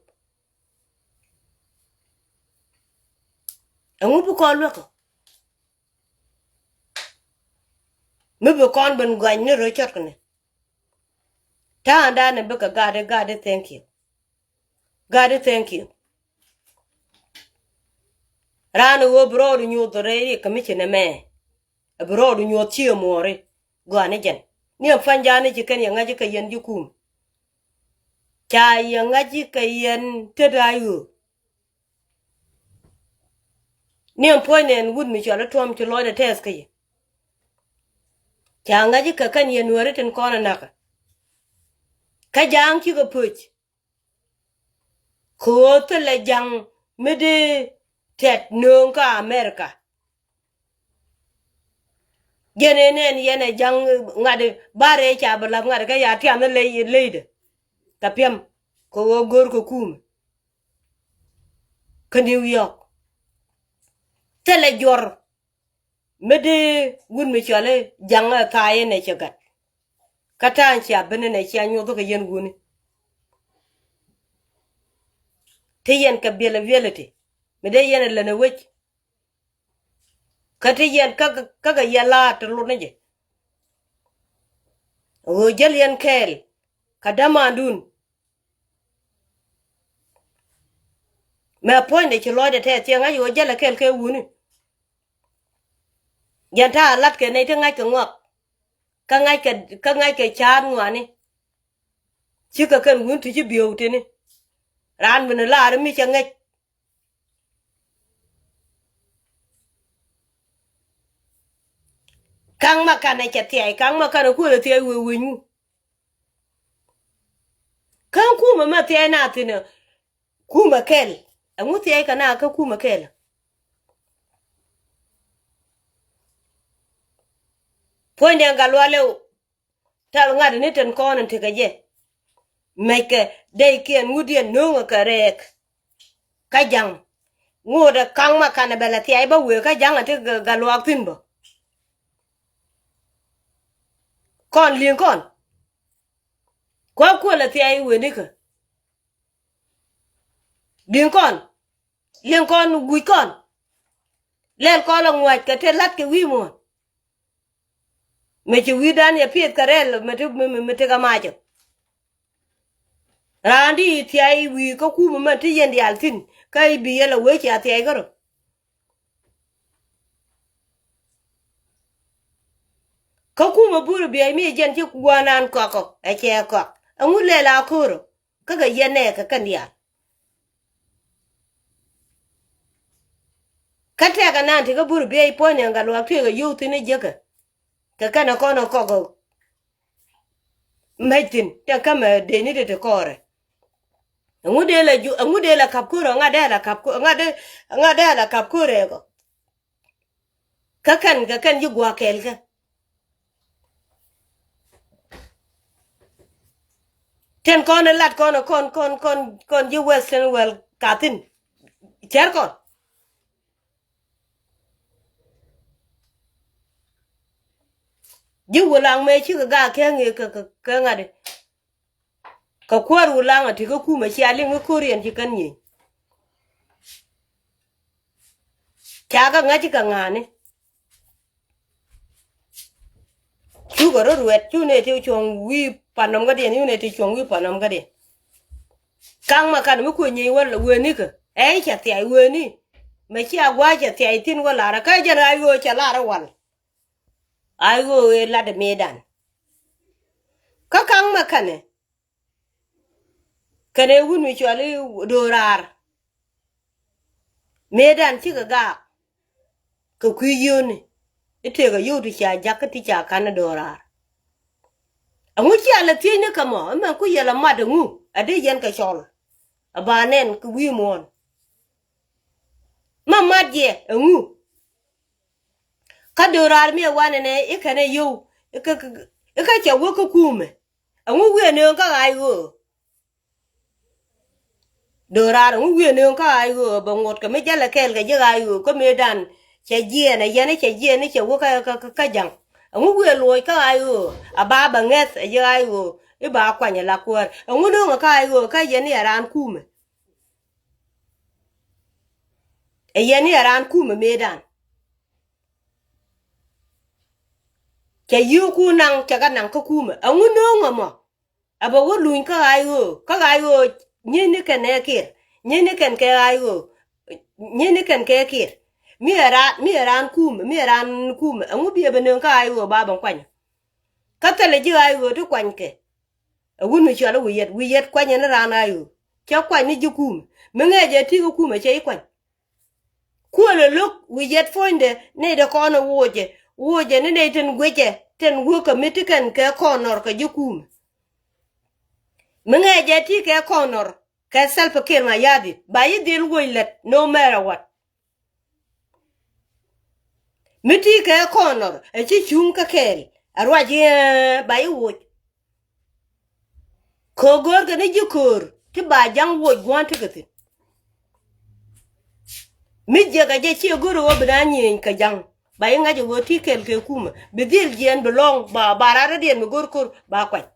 Ɛŋu bi kɔn luäk ɔ. Mi bi kɔn ben guany ni rɔ cɔt kɛnɛ. Ta̱a̱ŋdan ɛ bikɛ gat i̱ gat i̱ thank you. Gat i̱ thank you. Raan i̱ ɣöö bi rɔɔdu nyuɔth rɛy ri kɛ mi ci nɛmɛ. Ɛ bi rɔɔdu nyuɔth ci ɛ muɔɔri. Gɔaa ni jɛn. Ni ɛn pua̱nydan i̱ ci kɛn yɛ ŋa̱c i̱ kɛ yɛn ji̱ kum. Ca yɛ ŋa̱c i̱ kɛ yɛn tet a ɣöö. Ni ɛn puɔ̱ny nɛn wut mi cɔal i̱ Trump ci lɔcdɛ tɛth kä yɛ. Ca ŋa̱c i̱ kɛ kɛn yɛ nuääri tin kɔn ɛ nakä. Kä ja̱a̱ŋ cikɛ pöc. Kɛ ɣöö thilɛ ja̱ŋ mi dee tɛt nööŋ kä America. Jɛn ëë nɛn yɛn ɛ ja̱ŋ ŋa̱t ba rɛy ca bi la̱th ŋa̱t kä ya tiam ni ley leydɛ. Kɛ piɛm kɛ ɣöö go̱o̱r kɛ kuumɛ. Kä New York. Thilɛ juɔr. Mi di wut mi cɔal i̱ ja̱ŋ ɛ thaay inɛ cɛ gat. Kä ta̱a̱ŋ cia ben inɛ cia nyuɔth kɛ yɛn wuni. Ti yɛn kɛ biɛl ɛ biɛl iti mi dee yɛn ɛ län ɛ wec. Kä ti yɛn kä kä kɛ yɛn la̱a̱t ti lot ni jɛ. Ɣöö jäl yɛn kɛɛl kɛ dämandun. Mɛ puɔ̱nydɛ ci lɔcdɛ tɛth ciɛ ŋa̱c ɣöö jälɛ kɛl kɛ wuni. Yɛn ta̱a̱ la̱t kɛ nɛy ti ŋa̱c kɛ ŋɔak. Kä ŋa̱c kɛ kä ŋa̱c kɛ ca̱a̱t ŋuani. Cikɛ kɛn wuni ti ci biöök tini. Raan mi ni laar mi cɛ ŋäc. Ka̱ŋ ma kanɛ cɛ thia̱y ka̱ŋ ma kanɛ kuäär thia̱y wee wee nyu. Kä kumɛ mɛ thia̱y na thi̱n ɛ kumɛ kɛl. Ɛŋu thia̱y kɛ na kä kumɛ kɛl. Puɔ̱nydɛ gat lualɛ. Tal ŋa̱t ni ten kɔn in tekɛ jɛ. Mɛckɛ dɛykiɛn ŋutdiɛn no̱o̱ŋɛ kɛ rɛɛk. Kä ja̱ŋ ŋotdɛ ka̱ŋ ma kanɛ bɛ lɛ thia̱y bä wëë kä ja̱ŋ a ti gat luaak thi̱n bä. Kɔn li̱ŋ kɔn. Kua̱ kuäl a thia̱y wëë nikä. Li̱ŋ kɔn. Li̱ŋ kɔn guic kɔn. Lɛl kɔn la ŋuac kɛ te la̱t kɛ wi̱i̱ muɔ̱ɔ̱n. Mɛ ci wi̱i̱dan yɛ pieth kɛ rɛl mɛ ti mɛ ti kɛ macä. Raan di thia̱y wi̱i̱ kä kumɛ mɛ ti yɛn diaal thi̱n kä i̱ bi yɛl a wee cia thia̱y kärɔ. Kä kumɛ burɛ biac mi jɛn ci gua̱a̱nan kɔakɔ ɛ cɛ kɔak ɛŋu lɛl a ko̱rɔ. Kä kɛ yɛn nɛɛkɛ kɛn diaal. Kä tɛkɛ nan ti kä bur biey puɔ̱ny ɛn gat luaak tueek ɛ yio̱w thi̱n ɛ jiäkä. Kɛ kɛn ɛ kɔn ɛ kɔk ɛ mec thi̱n tɛn kä mɛ dee ni ti ti kɔɔrɛ. Ɛŋu dee la ju ɛŋu dee la ka̱p ko̱rɛ ŋa̱t dee la ka̱p ko̱rɛ ŋa̱t dee ŋa̱t dee la ka̱p ko̱rɛ kɔ. Kä kɛn kɛ kɛn ji̱ gua̱a̱k kɛɛl kä. Tin kɔn in lat kɔn kɔn kɔn kɔn kɔn ji̱ western world kathin. Cɛr kɔn ji̱ wulaŋ mëë cikɛ gaak kɛ ŋi̱i̱ kɛ kɛ ŋa̱t. Kɛ kuäär wulaŋ a ti kä kumɛ cia liŋ kä ko̱riɛn ci kän nyieny. Ca kɛ ŋa̱c kɛ ŋa̱a̱ni. Cukɛ rɔ ruɛt cu nɛ ti cuɔ̱ŋ wi̱i̱ panɔm kädiɛn cu nɛ ti cuɔ̱ŋ wi̱i̱ panɔm kädiɛn. Ka̱ŋ ma kan mi kuɛ nyieny wä wee nikä ɛy cɛ thiac wee ni. Mɛ cia gua̱a̱c cɛ thiac thi̱n wä lar kä jɛn a ɣöö cɛ lar wal. A ɣöö ëë lat mëëdan. Kä ka̱ŋ ma kanɛ. Kɛnɛ wun mi cuali do̱raar. Mëëdan cikɛ gaak kɛ kui̱ yio̱o̱ni i̱ tëëkɛ yio̱w ti ca jakä ti ca ka̱n do̱raar. Ɛŋu cia lɛ thiecni kɛ mɔ ɛmɛ ku yɛl ɛ mat ɛŋu ɛ dee yɛn kɛ cɔl. Ɛ ba nɛn kɛ wi̱i̱ muɔ̱ɔ̱n. Ma mat yɛ ɛŋu. Kä do̱raar mi ɛ wanɛ nɛ i̱ kɛnɛ yio̱w i̱ kä cɛ wä kä kuumɛ. Ɛŋu wi̱i̱ ɛ nööŋ kä ɣaac ɣöö. Do̱raar ɛŋu wi̱i̱ ɛ nööŋ kä ɣaac ɣöö bɛ ŋuɔ̱t kɛ mi jälɛ kɛɛl kɛ ji̱ ɣaac ɣöö kä mëëdan. Cɛ jiɛɛn ɛ yɛn i̱ cɛ jiɛɛn i̱ cɛ wä kä kä kä ja̱ŋ. Ɛŋu wi̱i̱ ɛ luɔc kä ɣaac ɣöö a ba bɛ ŋɛth ɛ ji̱ ɣaac ɣöö i̱ ba kuany ɛ la kuäär ɛŋu nööŋ ɛ kä ɣaac ɣöö kä yɛn i̱ ɛ raan kuumɛ. Ɛ yɛn i̱ ɛ raan kuumɛ mëëdan. Cɛ yio̱o̱ku naŋ cɛ kɛ naŋ kä kuumɛ ɛŋu nööŋ ɛmɔ. A bɛ wä luny kä ɣaac ɣöö, kä ɣaac ɣöö nyiecni kɛn ɛ Kiir. Nyiecni kɛn kɛ ɣaac ɣöö, nyiecni kɛn kɛ Kiir. Mi ɛ raan, mi ɛ raan kumɛ, mi ɛ raan kumɛ, ɛŋu bi ɛ bɛ nööŋ kä ɣaac ɣöö ba bɛ kuany? Kä thilɛ ji̱ ɣaac ɣöö ti kuanykɛ. Ɛ wut mi cɔal i̱ Wi̱i̱ Yɛt, Wi̱i̱ Yɛt kuanyɛ ni raan ɣaac ɣöö. Cɛ kuany ni ji̱ kumɛ. Mi ŋäcɛ ti kä kumɛ cɛ ji̱ kuany. Kuël ɛ lo̱k Wi̱i̱ Yɛt puɔ̱nydɛ nɛy dee kɔn ɛ wocɛ, wocɛ ni nɛy tin guicɛ, tin wä kɛ mi ti kɛn kɛ kɔn nɔr kɛ ji̱ kumɛ. Mi ŋäcɛ ti kɛ kɔn nɔr kɛ Salva Kiir Mayardit, ba ji̱ dhil woc lät no matter what. Mi ti kɛ kɔn nɔr ɛ ci cuŋ kä kɛɛl, ɛ ruac i̱, ɛ, ba ji̱ woc. Kɛ ɣöö go̱o̱rkɛ ni ji̱ köör ti ba ja̱ŋ woc gua̱a̱n tekɛ thi̱n. Mi jiɛkɛ jɛ ciɛ go̱r ɣöö bi na nyieny kɛ ja̱ŋ, ba ji̱ ŋa̱c ɛ ɣöö ti kɛɛl kɛ kumɛ, bi dhil jiɛɛn bi lɔ̱ŋ, ba, ba raar rɔ̱diɛn mi go̱r ko̱r ba kuany.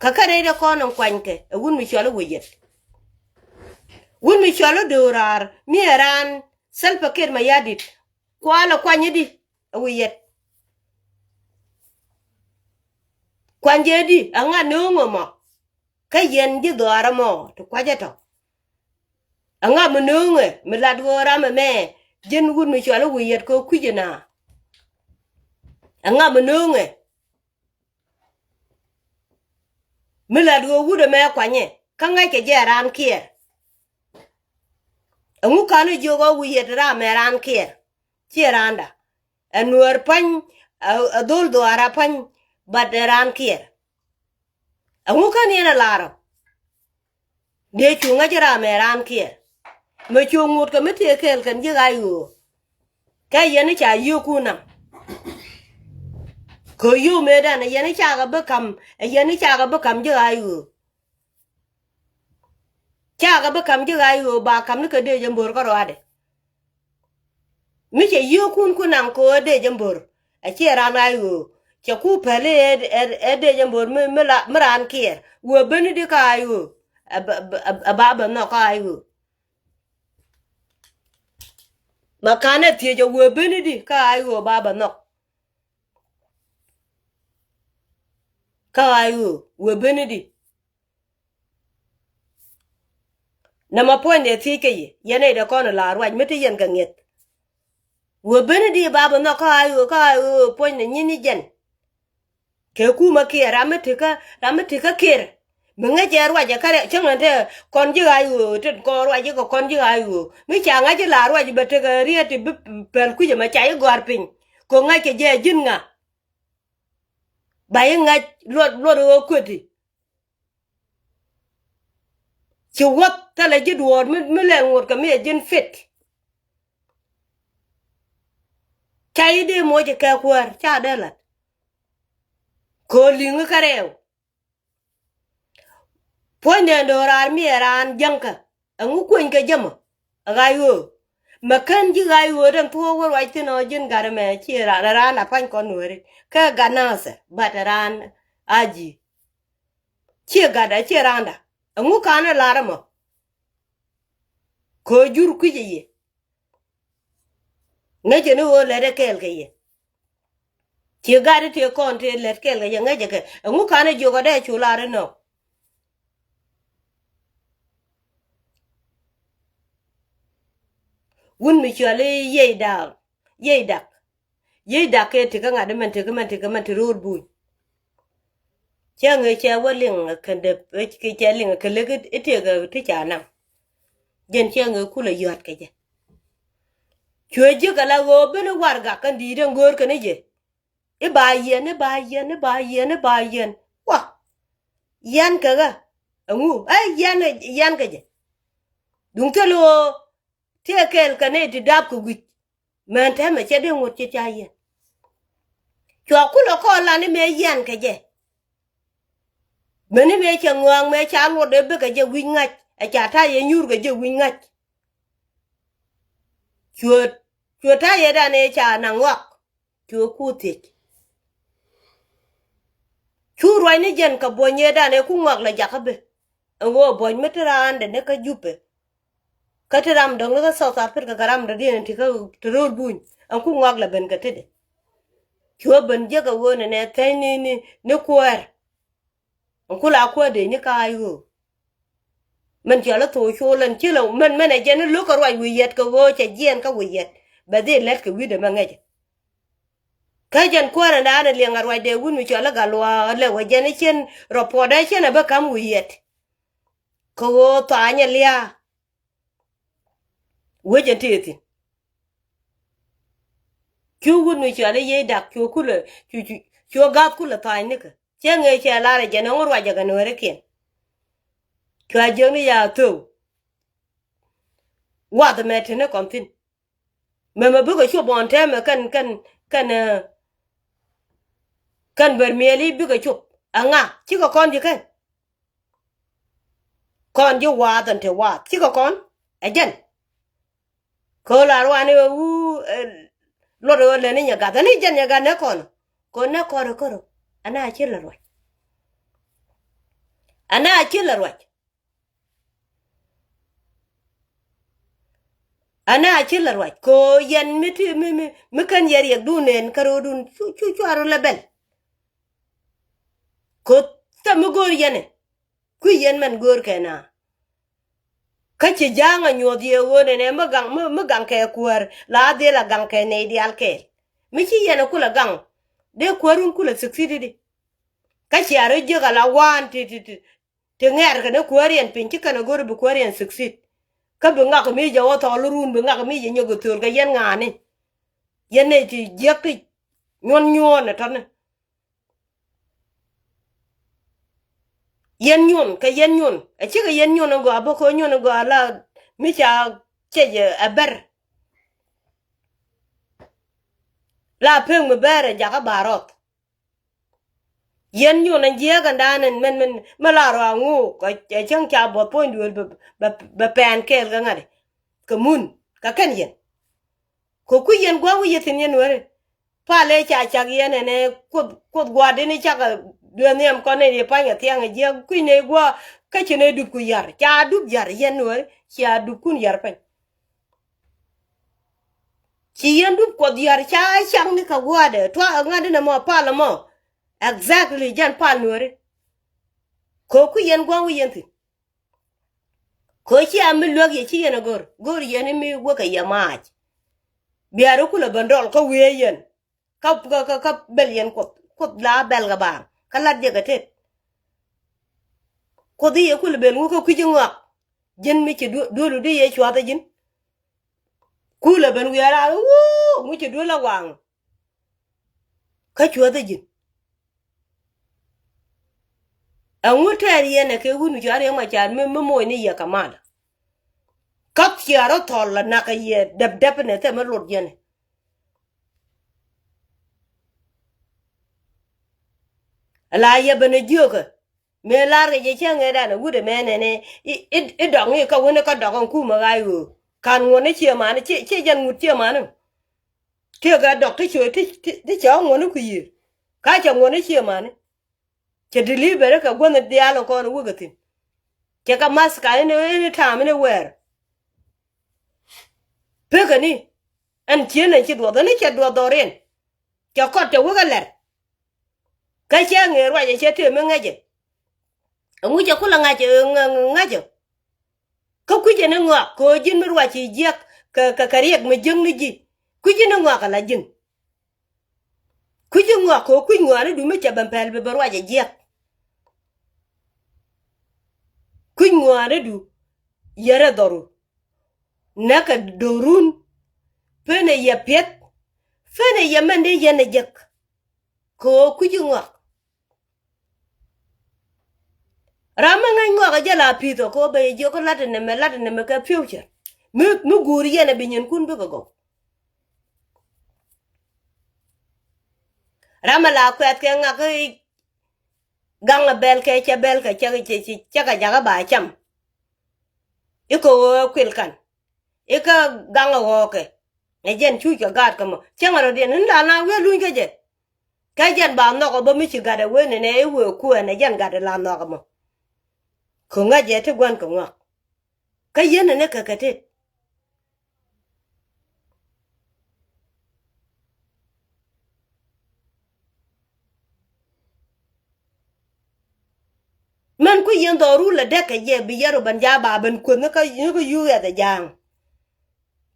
Kä kä rɛydɛ kɔn in kuanykɛ ɛ wut mi cɔal i̱ Wi̱i̱ Yɛt. Wut mi cɔal i̱ Do̱raar mi ɛ raan Salva Kiir Mayardit. Kualɛ kuanyädi ɛ Wi̱i̱ Yɛt. Kuany jɛ di, ɛŋa nööŋ ɛmɔ? Kä yɛn ji̱ dhɔaar ɛmɔ ti kuacä tɔ. Ɛŋa mi nööŋɛ mi lat ɣöö ram ɛmɛ ji̱n wut mi cɔal i̱ Wi̱i̱ Yɛt kɛ kui̱c ɛna? Ɛŋa mi nööŋɛ mi lat ɣöö wut ɛmɛ kuanyɛ kä ŋäckɛ jɛ raan Kiir? Ɛŋu ka̱n i̱ jiök ɣöö Wi̱i̱ Yɛt ram ɛ raan Kiir? Ciɛ raanda. Ɛ Nuäär pa̱ny, ɛ, ɛ dhol dhɔaar a pa̱ny, but ɛ raan Kiir. Ɛŋu kä ni ɛn ɛ la̱r ɔ? Dee cu ŋäc ram ɛ raan Kiir. Mɛ cu ŋot kɛ mi tëë kɛɛl kɛn ji̱ ɣaac ɣöö. Kɛ yɛn i̱ ca yio̱o̱kun naŋ. Kɛ yio̱o̱k mëëdan ɛ yɛn i̱ cakɛ bi ka̱m, ɛ yɛn i̱ cakɛ bi ka̱m ji̱ ɣaac ɣöö. Cakɛ bi ka̱m ji̱ ɣaac ɣöö ba ka̱m ni kɛ dëë jɛ mbo̱o̱r kä ruaadɛ. Mi cɛ yio̱o̱kun ku naŋ kɛ ɣöö dëë jɛ mbo̱o̱r. Ɛ ciɛ raan ɣaac ɣöö. Cɛ ku päl i̱ ɛ, ɛ, ɛ dëë jɛ mbo̱o̱r mi, mi la, mi raan Kiir. Wëë beni di kä ɣaac ɣöö. Ɛ ba, ɛ ba, ɛ ba bɛ nhɔk kä ɣaac ɣöö. Ba ka̱n ɛ thiec ɛ wëë beni di kä ɣaac ɣöö ba bɛ nhɔk. Kä ɣaac ɣöö wëë beni di. Nɛmɛ puɔ̱nydɛ thiec kä yɛ, yɛn nɛy dee kɔn ɛ la̱r ruac mi te yɛn kɛ ŋi̱eth. Wëë beni di ba bɛ nhɔk kä ɣaac ɣöö, kä ɣaac ɣöö puɔ̱nydɛ nyiecni jɛn. Kɛ kumɛ Kiir, ram mi te kä, ram mi te kä Kiir. Mi ŋäcɛ ruacɛ kä rɛ, cäŋ ɛn te kɔn ji̱ ɣaac ɣöö, tin kɔn ruac ji̱ kɛ kɔn ji̱ ɣaac ɣöö. Mi ca ŋa̱c ji̱ la̱r ruac bɛ tekɛ riet ti bi pɛl kui̱c ɛmɛ ca ji̱ gɔ̱a̱r piny. Kɛ ŋa̱ckɛ jɛ ji̱n ŋa? Ba ji̱ ŋa̱c luɔt, luɔt ɣöö kuet ti. Ci wäth thilɛ ji̱ duɔ̱ɔ̱r mi, mi lɛ ŋot kɛ mi ɛ ji̱n fit. Ca ji̱ dee moc kɛ kuäär, ca dee la̱t. Kɛ ɣöö li̱ŋ kä rɛw. Puɔ̱nydɛ Do̱raar mi ɛ raan jäŋkä. Ɛŋu kueny kɛ jɛ mɔ? Ɛ ɣaac ɣöö. Mɛ kän ji̱ ɣaac ɣöö den thuɔ̱ɔ̱k wä ruac thi̱n ɔ ji̱n gat ɛmɛ ci raan, raan la pa̱ny kɔn Nuääri. Kä gat Nathir, but raan a ji̱. Ciɛ gatdä, ciɛ raanda. Ɛŋu ka̱n ɛ la̱r ɛmɔ? Kɛ ɣöö jur kui̱c ɛ yɛ. Ŋäcɛ ni ɣöö lät ɛ kɛɛl kɛ yɛ. Ciɛ gat i̱ tëë kɔn tëë lät kɛɛl kɛ yɛ ŋäcɛ kɛ. Ɛŋu ka̱n ɛ jiök ɔ dee cu la̱r inɔ? Wut mi cɔal i̱ Yiëë Dak, Yiëë Dak. Yiëë Dak kɛ ti kä ŋa̱t mɛn ti kä mɛn ti kä mɛn ti ro̱o̱t buny. Cä ŋee cɛ wä liŋ kɛ dee, kɛ cɛ liŋ kɛ lek i̱ tëëkɛ ti ca naŋ. Jɛn cä ŋee kulɛ yɔ̱a̱t kɛ jɛ. Cuɛ ji̱ kɛ la ɣöö ben i̱ warɛgak kɛn di̱i̱t ɛn go̱o̱r kɛn i̱ jɛ. I̱ ba yiɛn, i̱ ba yiɛn, i̱ ba yiɛn, i̱ ba yiɛn. Wa! Yiɛn kɛ ɣä. Ɛŋu? Ɛ yiɛn, yiɛn kɛ jɛ. Duŋ thil ɣöö tëë kɛɛl kɛ nɛy ti da̱a̱p kɛ wi̱c. Mɛn tɛmɛ cɛ dee ŋot ci ca yiɛn. Cua kulɛ kɔn lan i̱ mëë yiɛn kɛ jɛ. Mɛn i̱ mëë cɛ ŋɔak mëë ca luɔt dee bikɛ jɛ wi̱c ŋa̱c. Ɛ ca ta̱yɛ nyuur kɛ jɛ wi̱c ŋa̱c. Cuɛ, cuɛ ta̱yɛ dan ëë ca naŋ ŋɔak. Cuɛ ku thiec. Cu ruacni jɛn kɛ buɔ̱ny ëë dan ëë ku ŋɔak lɛ jakä bi. Ɛn ɣöö buɔ̱ny mi te raandɛ ni kä Jupɛ. Kä te ram dɔ̱ŋ ni kä South Africa kɛ ram dɔ̱diɛn ti kä te ro̱o̱l buny. Ɛn ku ŋɔak lɛ ben kɛ tetdɛ. Cuɛ ben jiäk ɛ ɣöö nɛnɛ thɛny ni, ni, ni kuäär. Ɛn kula kuäär dee ni ka̱a̱c ɣöö mɛn cɔal i̱ thok col ɛn ci lɛ mɛn mɛn ɛ jɛn i̱ lo̱k kɛ ruac wi̱i̱ yɛt kɛ ɣöö cɛ jiɛɛn kä wi̱i̱ yɛt bɛ dhil lät kɛ wi̱cdɛ mɛ ŋäcɛ. Kä jɛn kuäär ɛn daanɛ liɛŋ a ruacdɛ wut mi cɔal i̱ Gatluak lɛ wä jɛn i̱ cien rɔpuɔtdɛ cien ɛ bä ka̱m wi̱i̱ yɛt kɛ ɣöö tha̱a̱ny ɛ lia̱a̱. Wec ɛn tëë thi̱n. Cu wut mi cɔal i̱ Yiëë Dak cu kulɛ cu cu cu ga̱th kulɛ tha̱a̱ny nikä. Cɛ ŋee cɛ lar ɛ jɛn ɛŋu ruacɛ kɛ nueerikiɛn. Cua jiäkni ya thöw. Wath ɛmɛ teni kɔn thi̱n. Mɛmɛ bikɛ cop ɣɔn tɛmɛ kɛn kɛn kɛn ɛ kɛn bär miɛli bikɛ cop. Ɛŋa cikɛ kɔn ji̱ kɛn. Kɔn ji̱ waath ɛn te waath cikɛ kɔn ɛ jɛn. Kɛ ɣöö la ruaani ɣöö wu luɔt ɣöö leni nyɛ gath ɛn i̱ jɛn nyɛ gath nɛ kɔn. Kɛ ɣöö nɛ kɔn rɛ kärö ɛn a ci lɛ ruac. Ɛn a ci lɛ ruac. Ɛn a ci lɛ ruac kɛ ɣöö yɛn mi ti mi mi mi kän yɛ riɛkdun nɛn käröödun cu cu cuarä lɛ bɛl. Kɛ ɣöö thɛm mi go̱o̱r yɛn ɛ kui̱ yɛn mɛn go̱o̱r kɛ na. Kä ci ja̱a̱ŋ a nyuɔ̱th yɛ ɣöö nɛnɛ mi gaŋ mi mi gaŋ kɛ kuäär la dhil a gaŋ kɛ nɛy diaal kɛɛl. Mi ci yɛn a kulɛ gaŋ dee kuäärun kulɛ succeed di. Kä cia rɔ jiäk a la waan ti ti ti ti ŋɛɛr kɛn kuäär yɛn piny ci kɛn a go̱r bi kuäär yɛn succeed. Kä bi ŋak mi jɛ wä thɔɔl run bi ŋak mi jɛ nyɔk a thöl kɛ yɛn ŋa̱a̱ni. Yɛn nɛy ti jiäk ti nyuɔn nyuɔn a tɔ̱ni. Yɛn nyuɔn kɛ yɛn nyuɔn a cikɛ yɛn nyuɔn a gɔaa bä kɛ nyuɔn a gɔaa la mi ca cɛc ɛ bɛr. La pek mi bɛr ɛ jakä ba rɔth. Yɛn nyuɔn ɛ jiɛɛk ɛn da̱a̱n ɛn mɛn mɛn mɛ la rɔ aŋu kɛ cäŋ ca buɔth puɔ̱ny duëël bɛ bɛ pɛn kɛɛl kɛ ŋa̱t kɛ mun kɛ kɛn yɛn. Kɛ kui̱ yɛn gua̱a̱k wi̱c yɛ thi̱n yɛn weri. Palɛ ca cak yɛn ɛnɛ kuoth kuoth gua̱a̱r dini cakɛ duee nhiam kɔn ni ri pa̱ny kɛ thiaŋ ɛ jiɛk kui̱ ni gua̱a̱. Kä ci ni dup ku yar ca dup yar yɛn nuɔ̱ɔ̱ri cia dup kun yar piny. Ci yɛn dup kuɔth yar ca cak ni kɛ gua̱a̱dɛ tua ŋa̱t inɛ mɔ pal ɛmɔ. Exactly jɛn pal nuɔ̱ɔ̱ri. Kɛ kui̱ yɛn gua̱a̱k wi̱c yɛn thi̱n. Kɛ cia mi luäk yɛ ci yɛn a go̱r go̱r yɛn mi wekɛ yɛ maac. Biaari kulɛ ben dɔl kä wiee yɛn. Kä kä kä bɛl yɛn kuoth kuoth la bɛl kɛ baaŋ kä lat jɛ kɛ tet. Kuoth i̱ yɛ kulɛ ben wek kä kui̱c iŋɔak. Ji̱n mi ci duelu di yɛ cuath a ji̱n. Kulɛ ben wiaar a wuu mi ci duel a waŋ. Kä cuäth ɛ ji̱n. Ɛŋu tɛɛr yɛn ɛ kɛ wun mi cɔal Riɛk Macar mi mi moc ni yɛ kɛ mal. Kä cia rɔ thɔl la nak kɛ yɛ dɛp dɛp ni thɛm mi lot yɛn. Ala yɛ ben ɛ jiökä. Mëë lar kɛ jɛ cä ŋet an ɛ wut ɛmɛ nɛnɛ i̱ dɔk ŋi̱i̱ kä wen kä dɔk ɛn kumɛ ɣa̱c ɣöö. Kan ŋuɔ̱n ni ciɛ mani ciɛ jɛn ŋut ciɛ mani. Tiek ɛ dɔk ti cɛ ti cɛ ŋuɔ̱n ni kui̱ yiëë. Ka cɛ ŋuɔ̱n ni ciɛ mani. Cɛ delivery kɛ gua̱n diaal ɛ kɔn wek ɛ thi̱n. Cɛ kɛ mask ka in in ta̱a̱m in wɛɛr. Pekɛ ni ɛn ciën ɛn ci duɔth ɛn cɛ duɔth dhɔriɛn. Cɛ kɔt cɛ wek ɛ lɛr. Kä cɛ ŋee ruacɛ cɛ tëë mi ŋäcɛ. Ɛŋu cɛ kulɛ ŋa̱c ŋäcɛ. Kä kui̱cɛ ni ŋɔak kɛ ɣöö ji̱n mi ruac ci jiäk kɛ kɛ riɛk mi jiäk ni ji̱. Kui̱cɛ ni ŋɔak ala ji̱n. Kui̱cɛ ŋɔak kɛ ɣöö kui̱c ŋɔaanidu mi cɛ ben pɛl bi ben ruacɛ jiäk. Kui̱c ŋɔaanidu yɛrɛ dhɔru. Näkɛ do̱run. Penɛ yɛ piɛth. Penɛ yɛ mɛn dee yɛn ɛ jek. Kɛ ɣöö kui̱ci ŋɔak. Ram mi ŋäc ŋɔak a jɛ la pi̱th ɔ kɛ ɣöö bɛ yɛ jiök kä la̱t ɛnɛmɛ la̱t ɛnɛmɛ kɛ future. Mi mi guur yɛn ɛ bi nyinkun bikɛ gɔw. Ram mi la kuɛth kɛ ŋak i̱ gaŋ ɛ bɛl kɛ cɛ bɛl kɛ cɛ kɛ jakä ba cam. I̱ kɛ ɣöö kuil kan. Ikä gaŋ ɛ ɣɔɔkɛ. Ɛ jɛn cuc kɛ gaat kä mɔ cäŋ ɛ rɔ diɛn in la na wi̱i̱ luny kä jɛ. Kä jɛn ba nhɔk ɛ bä mi ci gat ɛ wen ɛnɛ i̱ wëë kuɛɛn ɛ jɛn gat ɛ la nhɔk ɛ mɔ. Kä ŋäc ɛ ti gua̱n kɛ ŋɔak. Kä yɛn ɛnɛ kɛ kɛ tet. Ku yɛn dhɔru lɛ däk kɛ jɛ bi yɛn rɔ ben ja̱a̱ ba ben kueth ni kä, ni kä yuu ɣɛth ɛ ja̱a̱ŋ.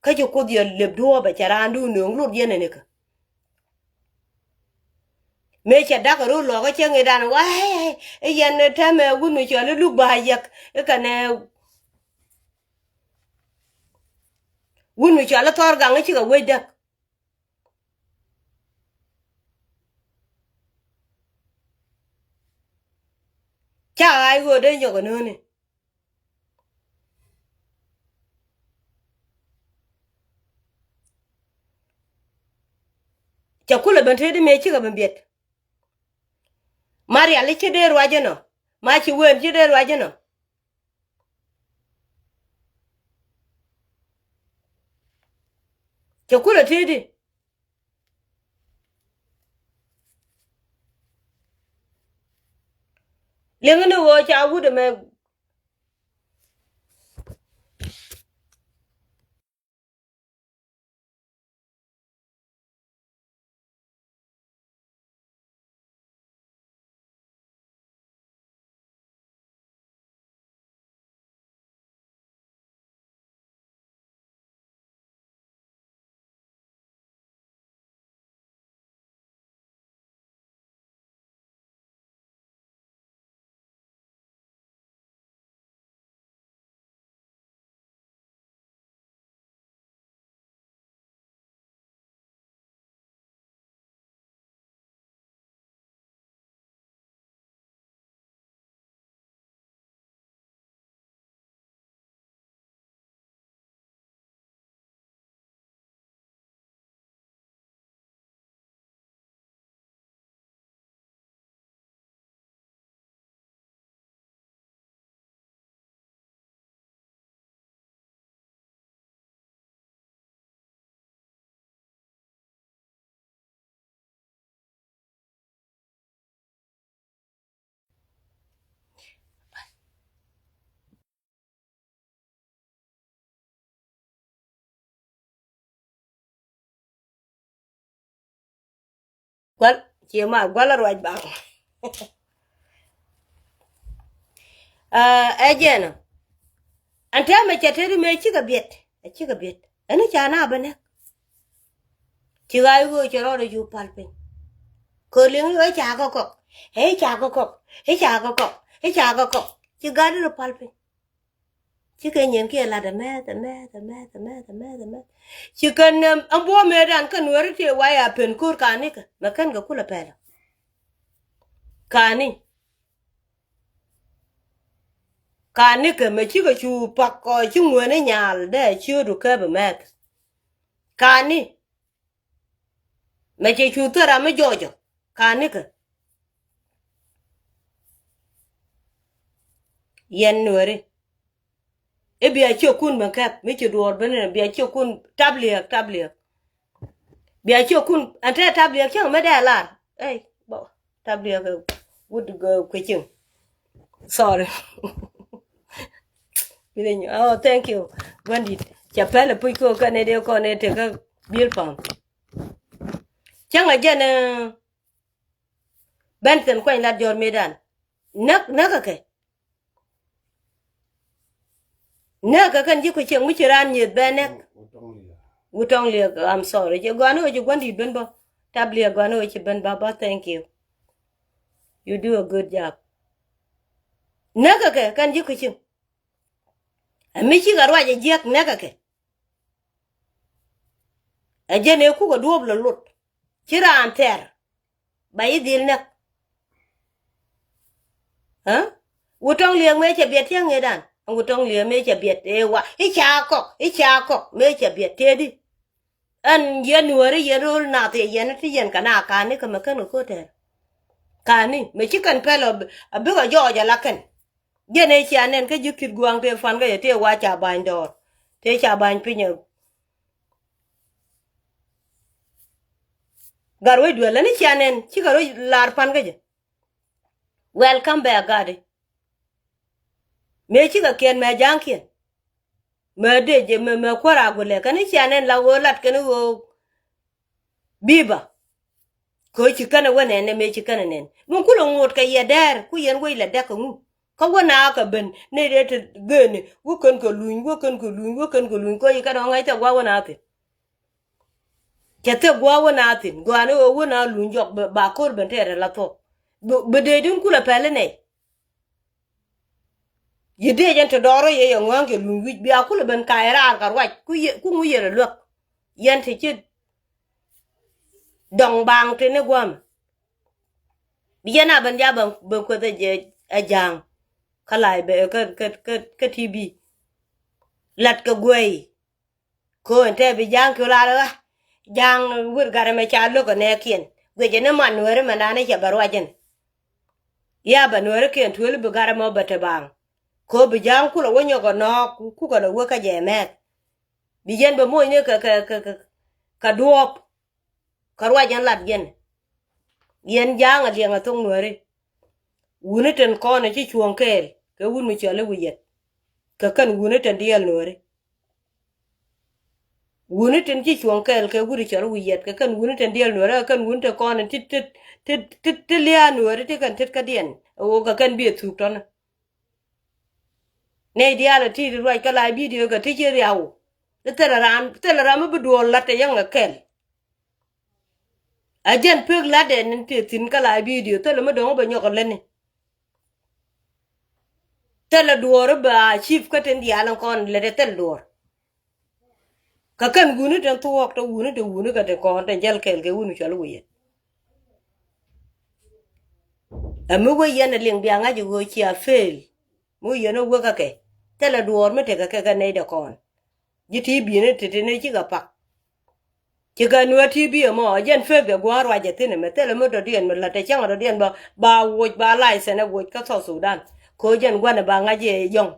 Kä ci Kuoth yɛ lep duɔ̱ɔ̱pɛ cɛ raan duun nööŋ lut yɛn ɛ nikä. Mëë cɛ da̱k ɛ ro̱o̱ lɔ̱ɔ̱k ɛ cɛ ŋi̱dan wa̱a̱ ɛ yɛn tɛmɛ wut mi cɔal i̱ luk ba yɛk i̱ kɛnɛ wut mi cɔal i̱ thɔr gaŋ i̱ cikɛ wec däk. Ca ɣaac ɣöö dee nyɔk ɛ nööni. Cɛ kulɛ ben tëëdi mëë cikɛ ben biɛt. Ma riali ci dee ruac inɔ. Ma ci wen ci dee ruac inɔ. Cɛ kulɛ tëëdi. Liŋi ni ɣöö ca wut ɛmɛ. Gual, cie ma gual a ruac bak. Ɛ jɛn ɔ. Ɛn täämɛ cɛ teri mëë cikɛ biɛt, ɛ cikɛ biɛt. Ɛn ca na bä nɛk. Ci ɣaac ɣöö cɛ rɔɔdɛ cu pal piny. Kööliŋ ɣöö ca kɛ kɔk, ɛ ca kɛ kɔk, ɛ ca kɛ kɔk, ɛ ca kɛ kɔk. Ci gat rɔ pal piny. Cikɛ nyin kiɛ lat ɛmɛth, ɛmɛth, ɛmɛth, ɛmɛth, ɛmɛth, ɛmɛth. Cikɛ nɛm ɛn buɔ̱m mëëdan kä nuääri tëë waya pen ko̱r kanikɛ mɛ kɛn kɛ kulɛ pɛlɛ. Kani. Kani kɛ mɛ cikɛ cu pak kɔ ci ŋuäni nyal dee ciöödu kɛp ɛmɛth. Kani. Mɛ cɛ cu thära mi jɔɔcɔ. Kani kɛ. Yɛn nuääri. I̱ bia ciökun mɛ kɛp mi ci duɔɔr ben in bia ciökun tabliɛk, tabliɛk. Bia ciökun ɛn te tabliɛk cäŋ mi dee lar. Ey, bɔ, tabliɛk wut kuecin. Sorry. Bini nyu, oh, thank you. Guandit. Cɛ pɛl puc ko kɛ ne de kɔn ne te kä bil pam. Cäŋ a jɛn Benson kuany lat jɔr medan. Näk, näk kɛ kɛ. Näk kɛ kɛn ji̱ ku cieŋ mi ci raan nyieth bɛ näk. Wutɔŋ liɛk, I'm sorry. Ci gɔani wä ci guandit ben bä. Tabliɛk gɔani wä ci ben bä bä, thank you. You do a good job. Näk kɛ kɛ kɛn ji̱ ku cieŋ. Ɛ mi cikɛ ruac ɛ jiäk näk kɛ kɛ. Ɛ jɛn ëë kukɛ duɔ̱ɔ̱p lɔ lot. Ci raan thɛr. Ba i̱ dhil näk. Ɣä? Wutɔŋ liɛk mëë cɛ biɛt tiɛŋ ëëdan. Wutɔŋ liɛk mëë cɛ biɛt ëë wa. I̱ ca kɔk, i̱ ca kɔk mëë cɛ biɛt tëëdi. Ɛn yɛn nuääri yɛn ro̱o̱l nath yɛ yɛn ti yɛn kɛ na kani kɛ mɛ kɛn kɛ ko̱tɛr. Kani mɛ ci kɛn pɛl a bikɛ jɔɔc ala kɛn. Jɛn ëë cia nɛn kä ji̱ ki̱t gua̱a̱ŋ tëë puan kä jɛ tëë wa ca ba̱ny dɔɔr. Tëë ca ba̱ny piny ɛ. Gat wec duel ɛn i̱ cia nɛn cikɛ rɔ lar pan kä jɛ. Welcome back gadi. Mëë cikɛ kiɛn mɛ ja̱a̱ŋkiɛn. Mɛ dec mɛ, mɛ kuäär a gulɛ kɛn i̱ cia nɛn la ɣöö lat kɛn i̱ ɣöö biba. Kɛ ɣöö ci kɛn ɛ wä nɛn ɛ mëë ci kɛn ɛ nɛn. Min kulɛ ŋot kɛ yɛ dɛɛr ku yɛn wec lɛ dɛk kɛ ŋu. Kä wä na kɛ ben ni dee ti geni wä kän kɛ luny, wä kän kɛ luny, wä kän kɛ luny, kɔ yi kɛn ɔ ŋäc thɛ gua̱ wä na thi̱n. Cɛ thɛ gua̱ wä na thi̱n, gua̱ ni ɣöö wä na luny jɔk ba ko̱r ben tɛɛrɛ la thuɔ̱k. Bi dee din kulɛ pɛli nɛy. Yi dee jɛn ti dɔɔrɔ yɛ yɛ ŋua̱a̱ŋ kɛ luny wi̱c bia kulɛ ben ka̱a̱c raar kɛ ruac ku ŋu yɛrɛ luäk. Yɛn ti ci dɔŋ baaŋ ti ni gua̱a̱mɛ. Bi yɛn a ben ja ben kueth ɛ ja̱a̱ŋ. Kä la̱a̱c bɛ kä ti bi lat kɛ guey. Köön tɛ bi ja̱a̱ŋ ki lar ɣä ja̱a̱ŋ wër gat ɛmɛ ca lo̱k ɛ nɛɛkiɛn guic ɛn ni man nueeri mɛn da̱a̱n ni cɛ bɛ ruac ɛn. Ya bɛ nueeri kiɛn tuëël bi gat ɛmɔ bɛ te baaŋ. Köö bi ja̱a̱ŋ kulɛ wä nyɔk ɛ nɔɔk kukɛ lɛ wä kä jɛ mɛɛth. Bi yɛn bɛ moc ni kɛ kɛ kɛ kɛ duɔɔp. Kä ruac ɛn lat yɛn. Yɛn ja̱a̱ŋ a liɛŋ a thok nuääri. Wuni tin kɔn a ci cuɔ̱ŋ kɛɛl kɛ wun mi cɔl i̱ wi̱i̱ yɛt. Kɛ kɛn wuni tin diɛɛl nuääri. Wuni tin ci cuɔ̱ŋ kɛɛl kɛ wuni cɔl i̱ wi̱i̱ yɛt kɛ kɛn wuni tin diɛɛl nuääri kɛ kɛn wuni tin kɔn a ti ti ti ti ti lia̱a̱ nuääri ti kɛn tet kädiɛn. Ɛ ɣöö kɛ kɛn bi ɛ thuk tɔ̱nä. Nɛy diaal a ti ti ruac kä la bidio kɛ ti ci riaw. Ti thilɛ raan thilɛ raan mi bi duɔɔr la̱t tɛ yäŋ ɛ kɛl. A jɛn pek la̱tdɛ ni ti thi̱n kä la bidio thilɛ mi dɔ̱ŋ bɛ nyɔk ɛ lätni. Thilɛ duɔɔr bɛ a cip kä tin diaal in kɔn lät ɛ thil duɔɔr. Kä kɛn wuni tin thuɔɔk tɛ wuni tɛ wuni kɛ ti kɔn tɛ jäl kɛɛl kɛ wuni cɔl i̱ wi̱i̱ yɛt. Ɛ mi wee yɛn ɛ liŋ bia ŋa̱c i̱ ɣöö cia fail. Mi wee yɛn ɛ wee kä kɛ thilɛ duɔɔr mi tekɛ kɛ kɛ nɛy dɛ kɔn. Ji̱ ti bi̱i̱ni ti̱ti̱ni cikɛ pak. Cikɛ nuɛ ti bi̱i̱ ɛmɔ ɛ jɛn fek dɛ gua̱a̱r ruacɛ thi̱n ɛmɛ thilɛ mi dɔ̱diɛn mi la̱t tɛ cäŋ dɔ̱diɛn ba ba woc ba license ɛ woc kä South Sudan. Kɛ ɣöö jɛn gua̱n ɛ ba ŋa̱c yɛ yɔ̱ŋ.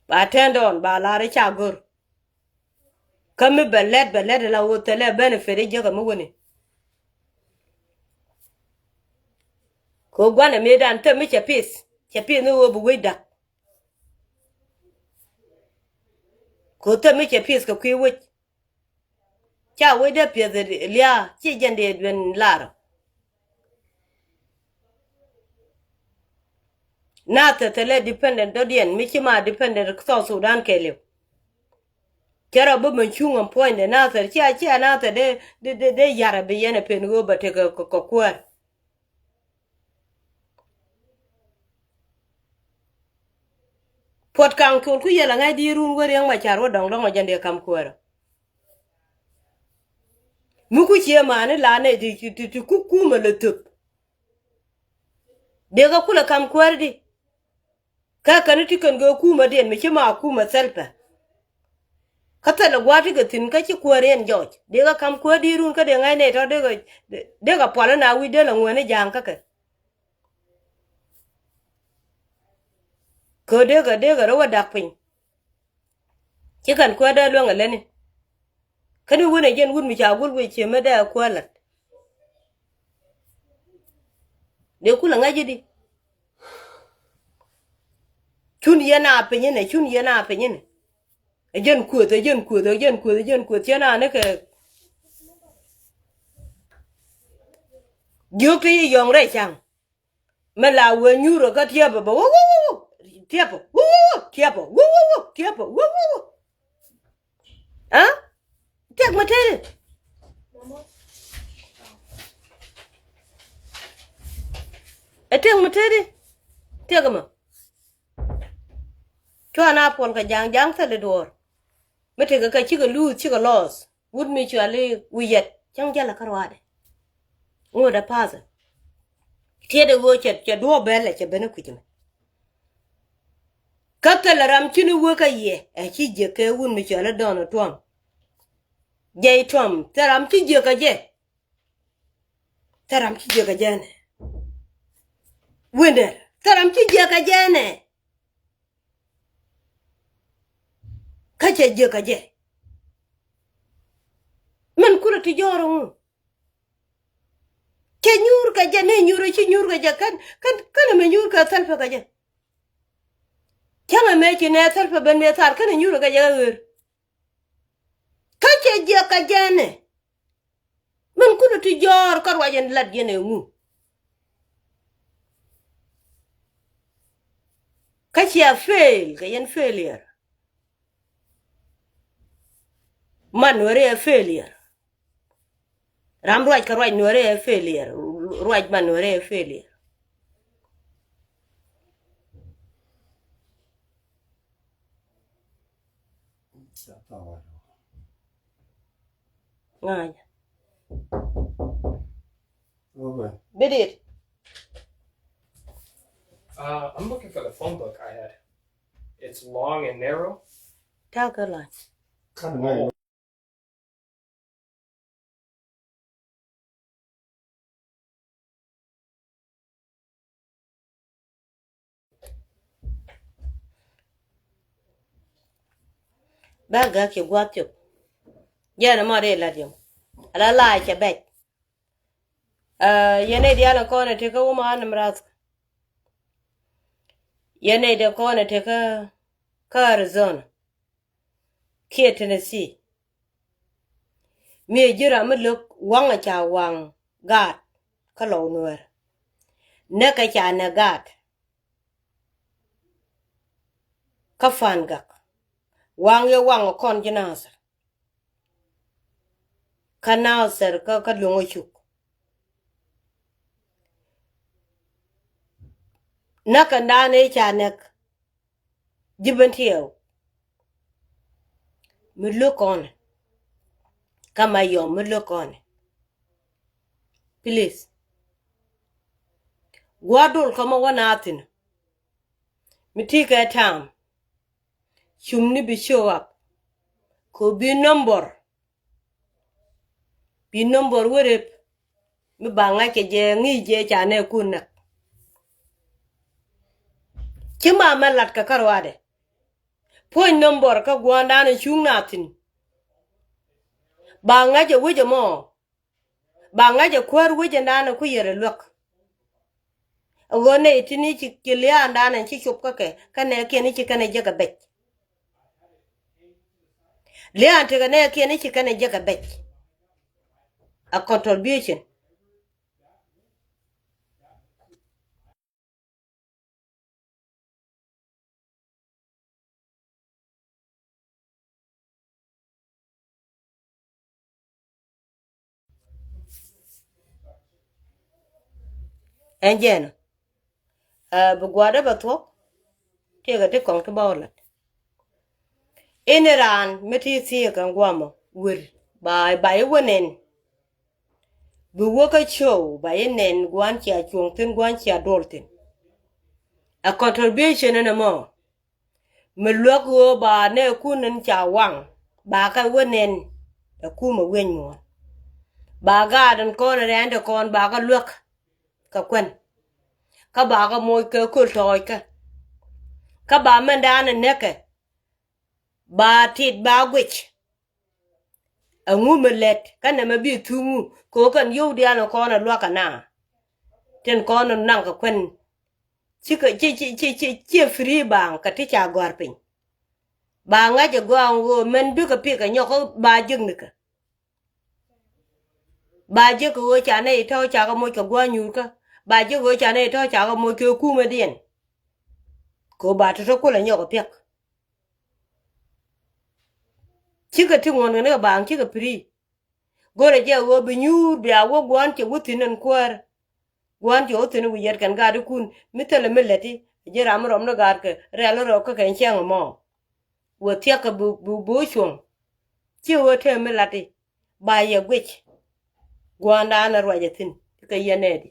Ba tɛn dɔɔn ba la̱r i̱ ca go̱r. Kä mi bɛ lɛt bɛ lɛt ila ɣöö thilɛ benefit i̱ jiäk ɛmɛ wäni. Kɛ ɣöö gua̱n ɛ mëëdan thil mi cɛ pith cɛ pith ni ɣöö bi wec da̱k. Kɛ ɣöö thil mi cɛ pith kɛ kui̱ wec. Ca wec dee piɛth lia̱a̱ ci jɛn dee duën lar. Nathɛ thilɛ dependent dɔ̱diɛn mi ci ma dependent South Sudan kɛɛliw. Cɛ rɔ bi mɛ cuŋ ɛn puɔ̱nydɛ nathɛ cia cia nathɛ dee dee dee yarɛ bi yɛn ɛ pen ɣöö bɛ tekɛ kɛ kuäär. Puɔt kaŋ col ku yɛl aŋa̱c di run wä riɛŋ ma car wä dɔŋ dɔŋ a jɛn dee kam kuäärä. Mi ku cie mani la nɛy ti ti ti ku kumä lɛ thöp. Dee kä kulɛ kam kuäär di. Kä kɛn ti kɛn kɛ kumä diɛn mi ci ma kumä thɛl pɛ. Kä thɛl ɛ gua̱a̱r ti kɛ thi̱n kä ci kuäär yɛn jɔɔc dee kä kam kuäär di run kä dee ŋa̱c nɛy tɔ dee kɛ dee kɛ pual in a wi̱c dee lɛ ŋuɛni ja̱a̱ŋ kä kɛ. Kɛ dee kɛ dee kɛ rɛ wä dak piny. Ci kɛn kuäär dee luäŋ ɛ lätni. Kä ni wun ɛ jɛn wut mi ca gul wec cië mi dee kuäär la̱t. Dee kulɛ ŋa̱c i̱di. Cun yɛn a piny inɛ cun yɛn a piny inɛ. Ɛ jɛn kuëth ɛ jɛn kuëth ɛ jɛn kuëth ɛ jɛn kuëth cɛn a ni kɛ. Jiök ti yi yɔ̱ŋ rɛy ca̱ŋ. Mɛ la wee nyuur kä tiɛpɛ bä wä wä wä wä tiɛpɛ wä wä wä tiɛpɛ wä wä wä tiɛpɛ wä wä wä. Aa? Tiɛk mɛ teri. Ɛ tiɛk mɛ teri. Tiɛk mɛ. Cuan a puɔl kɛ ja̱a̱ŋ ja̱a̱ŋ thil i̱ duɔ̱ɔ̱r. Mi tekɛ kɛ cikɛ luuth cikɛ lɔɔth. Wut mi cuali wi̱i̱ yɛt cäŋ jälɛ kä ruaadɛ. Ŋot ɛ pathɛ. Tiɛt ɛ ɣöö cɛ cɛ duɔ̱ɔ̱p bɛl ɛ cɛ ben ɛ kui̱c ɛmɛ. Kä thilɛ ram cini wek kä yɛ ɛ ci jiɛk kɛ wut mi cuali Donald Trump. Jɛy Trump thilɛ ram ci jiɛk kä jɛ. Thilɛ ram ci jiɛk kä jɛ nɛ. Wi̱ndɛ thilɛ ram ci jiɛk kä jɛ nɛ. Kä cɛ jiäkä jɛ. Min kulɛ ti jɔɔr ŋu. Cɛ nyuur kɛ jɛ ni nyuur ci nyuur kɛ jɛ kɛn kɛn kɛn mɛ nyuur kɛ thɛlpɛ kɛ jɛ. Cäŋɛ mɛ ci nɛ thɛlpɛ ben mɛ thar kɛn nyuur kɛ jɛ ɣer. Kä cɛ jiäkä jɛ nɛ. Min kulɛ ti jɔɔr kä ruac in lat yɛn ɛ ŋu. Kä cia fail kɛ yɛn failure. Man Nuɛri ɛ failure. Ram ruac kɛ ruac Nuɛri ɛ failure. Ruac man Nuɛri ɛ failure. Ŋa̱c. Okay. Bidit. Uh, I'm looking for the phone book I had. It's long and narrow. Ta̱a̱ kä lɔny. Kat ŋa̱c. Bä gäk ci gua̱a̱th cop. Jɛn ɛmɔ ri lat yom. Ala la cɛ bɛc. Ɛ, yɛn nɛy diaal in kɔn in tekä Omaha, Nebraska. Yɛn nɛy diaal kɔn in tekä kä Arizona kiɛ Tennessee. Mi ɛ ji̱ ram mi lo̱k waŋ ɛ ca waŋ gaat kä Lɔw Nuäär. Näk ɛ ca näk gaat kä Pan Gak. Waŋ yɛ waŋ ɛ kɔn ji̱ Nathir. Kä Nathir kä, kä Luŋ ɛ cuk. Näk kɛn da̱a̱n ëë ca näk ji̱ Bentiu. Mi lo̱k kɔn ɛ. Kä Mayom mi lo̱k kɔn ɛ. Please. Gua̱a̱r dol kä mɔ wä naath thi̱n. Mi ti kɛ ta̱a̱m. Cum ni bi show up. Kɛ bi number. Bi number wä rep. Mi ba ŋa̱c kɛ jɛ ŋi̱i̱c jɛ ca nɛ kun näk. Ci ma mɛ lat kɛ kä ruaadɛ. Puɔ̱ny number kä gua̱a̱ndan in cuŋ na thi̱n. Ba ŋa̱c ɛ wec ɛmɔ. Ba ŋa̱c ɛ kuäär wec ɛndan in ku yɛr ɛ luäk. Ɛ ɣöö nɛy tin i̱ ci, ci lia̱a̱ndan in ci cop kä kɛ, kä nɛɛkiɛn i̱ ci kɛn ɛ jek ɛ bɛc. Lia̱a̱n tekɛ nɛɛkiɛn i̱ ci kɛn ɛ jek ɛ bɛc. A contribution. Ɛn jɛn ɛ bi gua̱a̱dä bɛ thuɔ̱k. Tiɛɛkɛ ti kɔŋ ti bä wä lat. Ini raan mi ti thiek ɛn guamɔ wër ba, ba i̱ wä nɛn. Bi wä kä show ba i̱ nɛn gua̱n cia cuɔ̱ŋ thi̱n, gua̱n cia duɔl thi̱n. Ɛ contribution ɛn ɛmɔ. Mi luäk ɣöö ba nɛ kun in ca waŋ ba kɛ wä nɛn. Ɛ kumɛ wieny muɔ̱ɔ̱n. Ba gaat in kɔn rɛ̈ndɛ kɔn ba kɛ luäk. Kɛ kuän. Kä ba kɛ moc kɛ köl tɔɔc kä. Kä ba mɛndan in näkɛ. Ba tit ba guic. Ɛŋu mi lät kä nɛmɛ bi thuŋu kɛ ɣöö kɛn yio̱w diaal in kɔn ɛ luäk kɛ na. Tin kɔn in naŋ kɛ kuän. Cikɛ, ci, ci, ci, ci, ci free baŋ kɛ ti ca gɔ̱a̱r piny. Ba ŋa̱c ɛ gɔaa ɣöö mɛn bikɛ pikɛ nyɔk kä ba jiäk nikä. Ba jiäk kɛ ɣöö ca nɛy tɔ̱ ca kɛ moc kɛ gua̱a̱r nyuurkä. Ba jiäk kɛ ɣöö ca nɛy tɔ̱ ca kɛ moc kɛ kumɛdiɛn. Kɛ ɣöö ba tɔ̱tɔ̱ kulɛ nyɔk ɛ piäk. Cikɛ ti ŋuɔ̱n kɛn kɛ baaŋ cikɛ free. Go̱rɛ jɛ ɣöö bi nyuur bia wä gua̱n cɛ wä thi̱n ɛn kuäär. Gua̱n cɛ wä thi̱n wi̱i̱ yɛt kɛn gaatkun mi thilɛ mi läti. Ji̱ ram mi rɔm ni gaatkɛ rɛl rɔ kä kɛn cäŋ ɛmɔ. Wä thia̱k kɛ bi, bi, bi wä cuɔ̱ŋ. Ci ɣöö te mi lati. Ba yɛ guic. Gua̱a̱ndan ɛ ruacɛ thi̱n kɛ yɛn nɛɛdi.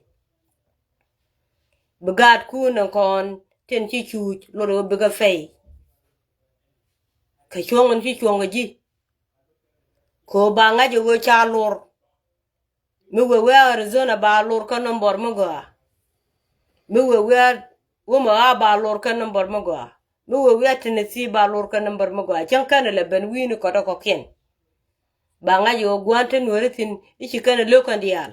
Bi gaatkun ɛn kɔn tin ci cuuc lot ɣöö bikɛ pɛy. Kɛ cuɔ̱ŋ in ci cuɔ̱ŋ kɛ ji̱. Kɛ ɣöö ba ŋa̱c ɛ ɣöö ca lor. Mi wee wiaa Arizona ba lor kä number mi gɔaa. Mi wee wiaa Omaha ba lor kä number mi gɔaa. Mi wee wiaa Tennessee ba lor kä number mi gɔaa. Cäŋ kɛn lɛ ben wi̱i̱ni kɔt ɛ kɔ̱kiɛn. Ba ŋa̱c ɛ ɣöö gua̱n te nueeri thi̱n i̱ ci kɛn ɛ lo̱k kɛn diaal.